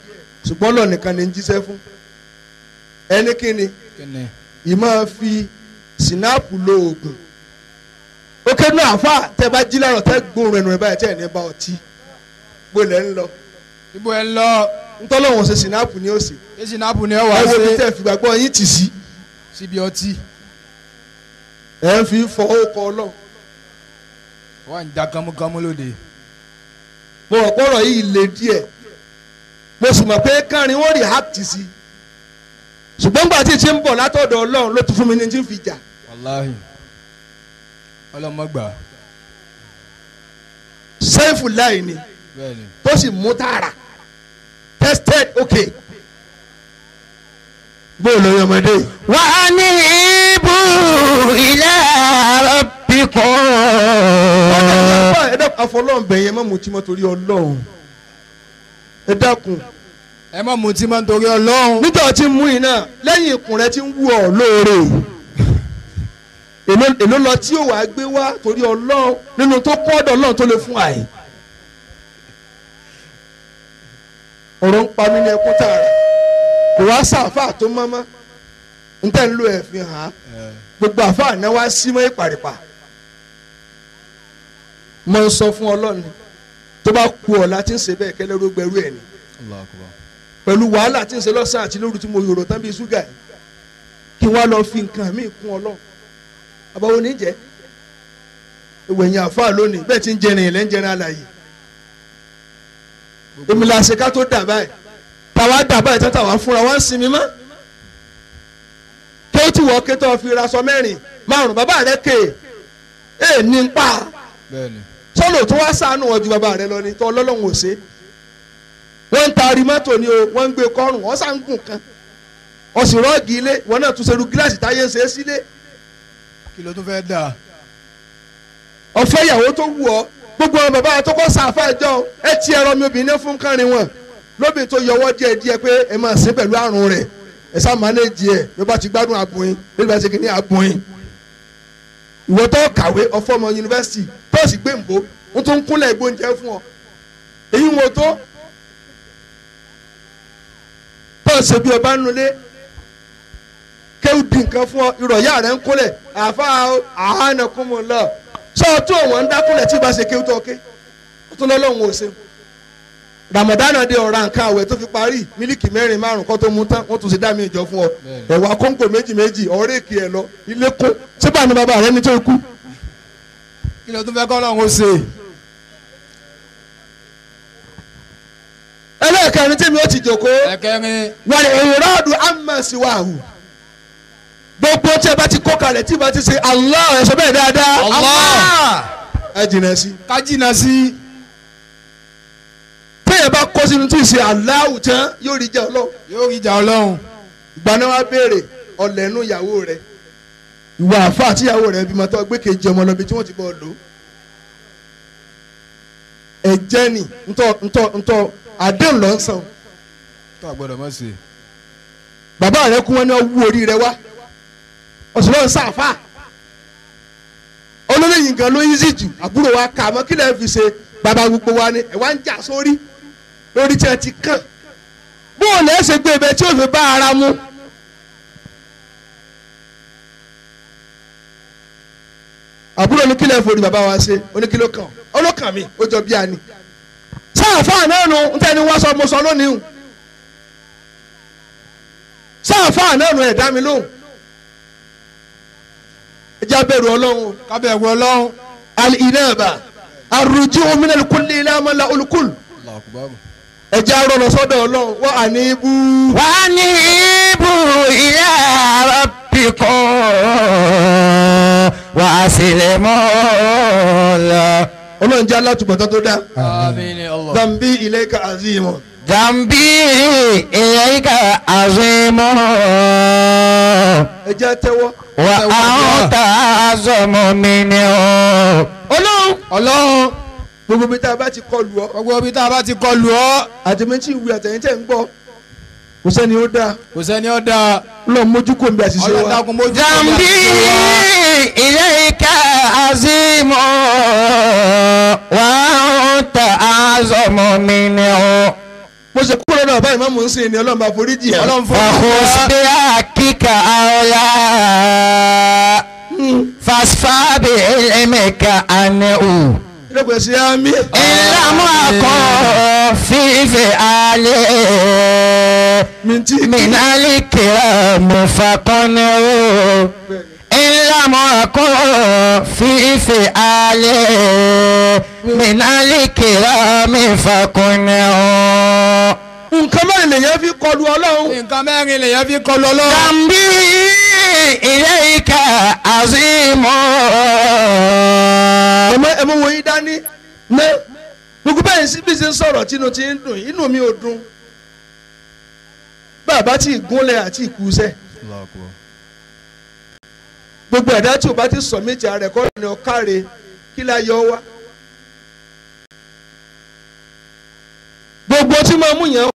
ṣùgbọ́n Ọlọ́run nìkan ni ń jíṣẹ́ fún. Ẹni kíni ìmọ̀ fi sinapu lo oògùn. Ó kéde náà àfa tẹ bá jí láàárọ̀ tẹ gbóòórùn ẹnu ẹ báyìí tẹ ẹ̀ ní bá ọtí gbọ́lẹ̀ ń lọ. Ibo ẹ ń lọ. Ntọ́lọ́wọ̀n ṣe sinapu ni ó sì. Ṣé sinapu ni ó wá Ẹ wo ṣe? bí tẹ́ fìgbàgbọ́ yín tì sí. Síbi ọtí. Ẹ ń fi fọ ọkọ Ọlọ́run. Wọ́n ń ja kámúkámú lóde. Mo rò pọ̀rọ̀ yìí le díẹ̀. Mo sì mọ̀ pé kárin wọ́n react sí. Ṣùgbọ́n gbà tí ti ń bọ̀ látọ̀dọ̀ Ọlọ́run ló tún fún mi ní tí ń fi jà. Wàláhì. Ọlọ́mọ gbà. Sẹ́ẹ̀fù láì ni. Bẹ́ẹ̀ni. Tó sì mú tààrà. Tested okay. Bóòlù ọyọ ọmọdé. وأنيبوا إلى ربكم. Ẹ dákun àfọlọ́ọ̀bẹ yẹn má mutí mọ́ torí Ọlọ́run. Ẹ dákun. Ẹ má mutí mọ́ torí Ọlọ́run. Nígbà tí ń mú iná lẹ́yìn ikùn rẹ ti ń wú ọ lóore. Èló lọ tí ó wàá gbé wá torí Ọlọ́run nínú tó kọ́ ọ̀dọ̀ Ọlọ́run tó lè fún àyè. Ọ̀rọ̀ ń pa mí ní ẹkún tààrà. Kò wá sáfà tó mọ́mọ́. N tẹ́ ń lo ẹ̀fìn hàn án. Gbogbo àfáà náà wá sí mọ́ ìpàrìpà. Mo ń sọ fún Ọlọ́run tó bá ku ọ̀la tí ń ṣe bẹ́ẹ̀ kẹ́lẹ́ ló gbẹrú ẹ̀ ni. Pẹ̀lú wàhálà tí ń ṣe lọ́sàn-án àti lóru tí mo yòrò tán bíi ṣúgà yìí. Kí wọ́n lọ fi nǹkan míì kún Ọlọ́run. Àbáwo ní jẹ́? Ìwẹ̀ yẹn àfáà lónìí bẹ́ẹ̀ tí ń jẹrin ilẹ̀ ń jẹrin alàyè. Èmi la ṣe ká tó dà báyìí. Tàwa dà báyìí tán tàwa fúnra wá ń sinmi mọ́. Kí ó ti wọ́ ké tó fi raṣọ mẹ́rin márùn-ún bàbá rẹ̀ ké e ní ń pa. Sọ́lọ̀ tó wá ṣàánú wọn ju bàbá rẹ̀ lọ ni tó Ọlọ́run ò ṣe. Wọ́n ń taari mọ́tò ni o, wọ́n ń gbé kọ́rùn, wọ́n sá ń gùn kan. Wọ́n sì rọ́ọ̀gì ilé, wọ́n náà tún ṣerú gíláàsì táyé ń ṣe é sílé. Kí ló tún fẹ́ dà? Ọ̀fẹ́ ìyàwó tó wù ọ́, gbogbo àwọn bàbá tó kọ́ sàáfà ìjọ ẹ ti ẹ̀rọ mi obìnrin fún kánrin wọn. Lóbìnrin tó yọwọ́ díẹ̀ díẹ̀ pé ẹ máa sin pẹ̀lú àrùn rẹ̀, ẹ sá mánéjì ẹ̀ bí ó bá ti gbádùn àbùyín, bí ó bá ti kí ní àbùyín. Ìwọ tó kàwé ọ̀fọ́ ọmọ yunifásitì tó sì gbé nbó ń tún kúnlẹ̀ gbóúnjẹ fún ọ. Èyí wọn tó tó ṣe bí ọba nulẹ̀ kéwù di nǹkan fún ọ ìrọ̀yà rẹ̀ ń kúnlẹ̀ àfa àhánà kún mu lọ sọ tó wọn ń dákúnlẹ̀ tí ìbá ṣe kéwù tó ké ó tún lọ́lọ́run ò ṣe. Ramadan dé ọ̀ra nǹkan àwẹ̀ tó fi parí mílíkì mẹ́rin márùn kọ́ tó mú tán wọ́n tún ṣe dá mi ìjọ fún ọ ẹ̀wà kóńgò méjì méjì ọ̀rẹ́ èkì ẹ̀ lọ ilé kún síbà ní bàbá rẹ ní tó kú. Kí ló tún fẹ́ kọ́ lọ́run ó ṣe? Ẹlẹ́ẹ̀kẹrin tí mi ó ti jòkó. Ẹ̀kẹrin. Wàlẹ̀ ìrọ́dù amasiwahu. Gbogbo tí ẹ bá ti kó kalẹ̀ tí ẹ bá ti ṣe Allah ẹ sọ bẹ́ẹ̀ dáadáa. Allah. Ẹ jìnnà sí. Ká jìnnà sí. Téèyàn bá kó sínú tí ì ṣe Allahu tán yóò rí ìjà Ọlọ́run. Yóò rí ìjà Ọlọ́run. Ìgbà náà wá béèrè ọ̀lẹ́nu ìyàwó rẹ̀. Ìwà àfa àti ìyàwó rẹ̀ bímọ tó gbé kejì ọmọ lọ bí tí wọ́n ti bọ̀ lò. Ẹ̀jẹ̀ ni ntọ́ ntọ́ ntọ́ àdéhùn ló ń san. Tó a gbọ́dọ̀ mọ̀ sí. Bàbá rẹ kú wọn ní ọwú orí rẹ wá. Ọ̀sùn lọ́n sàfà. Olórí yìí nǹkan ló yí sí jù àbúrò wa kà mọ́ kí lẹ́ẹ̀ fi ṣe bàbá gbogbo wa ni ẹ̀ wá ń jà sórí lórí tí ẹ ti kàn. Bóòlù ẹ ṣe gbé ibẹ̀ tí ò fi bá ara mu. Àbúrò ní kí lẹ́ẹ̀ forí bàbá wa ṣe oníkìló kàn ọlọ́kàn mi ó jọ bí a ni. Sáàfà náà nu ntẹ́ni wá sọ mo sọ lónìí o. Sáàfà náà nu ẹ̀dá mi lóhùn. Ẹ jẹ́ abẹ́rù Ọlọ́run. Kábẹ̀rù Ọlọ́run. Al-inaba ar-ruju'u min al-kulli ila man la al-kull. Ẹ jẹ́ arọ́ lọ sọ́dọ̀ Ọlọ́run wọ́n àníbù. Wa anibu ila rabbikum wa aslimu lahu. Ọlọ́run jẹ́ alátùbọ̀tán tó dá. Àmín Allah. Zambi ilayka azimu. Zambi ilayka azimu. Ẹ jẹ́ tẹ́wọ́. Wa anta azamu minhu. Ọlọ́run. Ọlọ́run. Gbogbo ibi tá a bá ti kọlù ọ́. Gbogbo ibi tá a bá ti kọlù ọ́. Àtẹ̀mẹ́tì ìwé àtẹ̀yìn tẹ̀ ń gbọ́. Kò sẹ́ni ó dáa. Kò sẹ́ni ó dáa. Ọlọ́run mójú kò ń bí àṣìṣe wa. Ọlọ́run dákun mójú kò ń bí àṣìṣe wa. Zambi ilayka azimu. Wa anta azamu minhu. Mo ṣe kúrò lọ́dọ̀ báyìí má mò ń sìn ní Ọlọ́run bá forí jì ẹ́. Ọlọ́run forí jì Wa ẹ́. khudh bihaqika awla. Fasfa bi ilmika anhu. Ẹlẹ́kùn ẹ̀sìn àmì. Ìlànà àkọ́ fífi alẹ́ minali kiramu fakọ́nù. Ìlànà àkọ́ fífi alẹ́ minali kiramu fakọ́nù. Nǹkan mẹ́rin lèyàn fi kọlu Ọlọ́run. Nǹkan mẹ́rin lèyàn fi kọlu Ọlọ́run. Tàbí ilé ìka àzímọ́. Ẹ mọ wo yín dání ní gbogbo bẹ́ẹ̀ sí bí ṣe ń sọ̀rọ̀ tínú ti ń dùn inú mi ò dùn. Bàbá tí ìgúnlẹ̀ àti ìkúsẹ̀. Gbogbo ẹ̀dá tí o bá ti sọ méjì ara ẹ̀kọ́ ni ọ̀káre kí la yọ wá. Gbogbo tí mo mú yẹn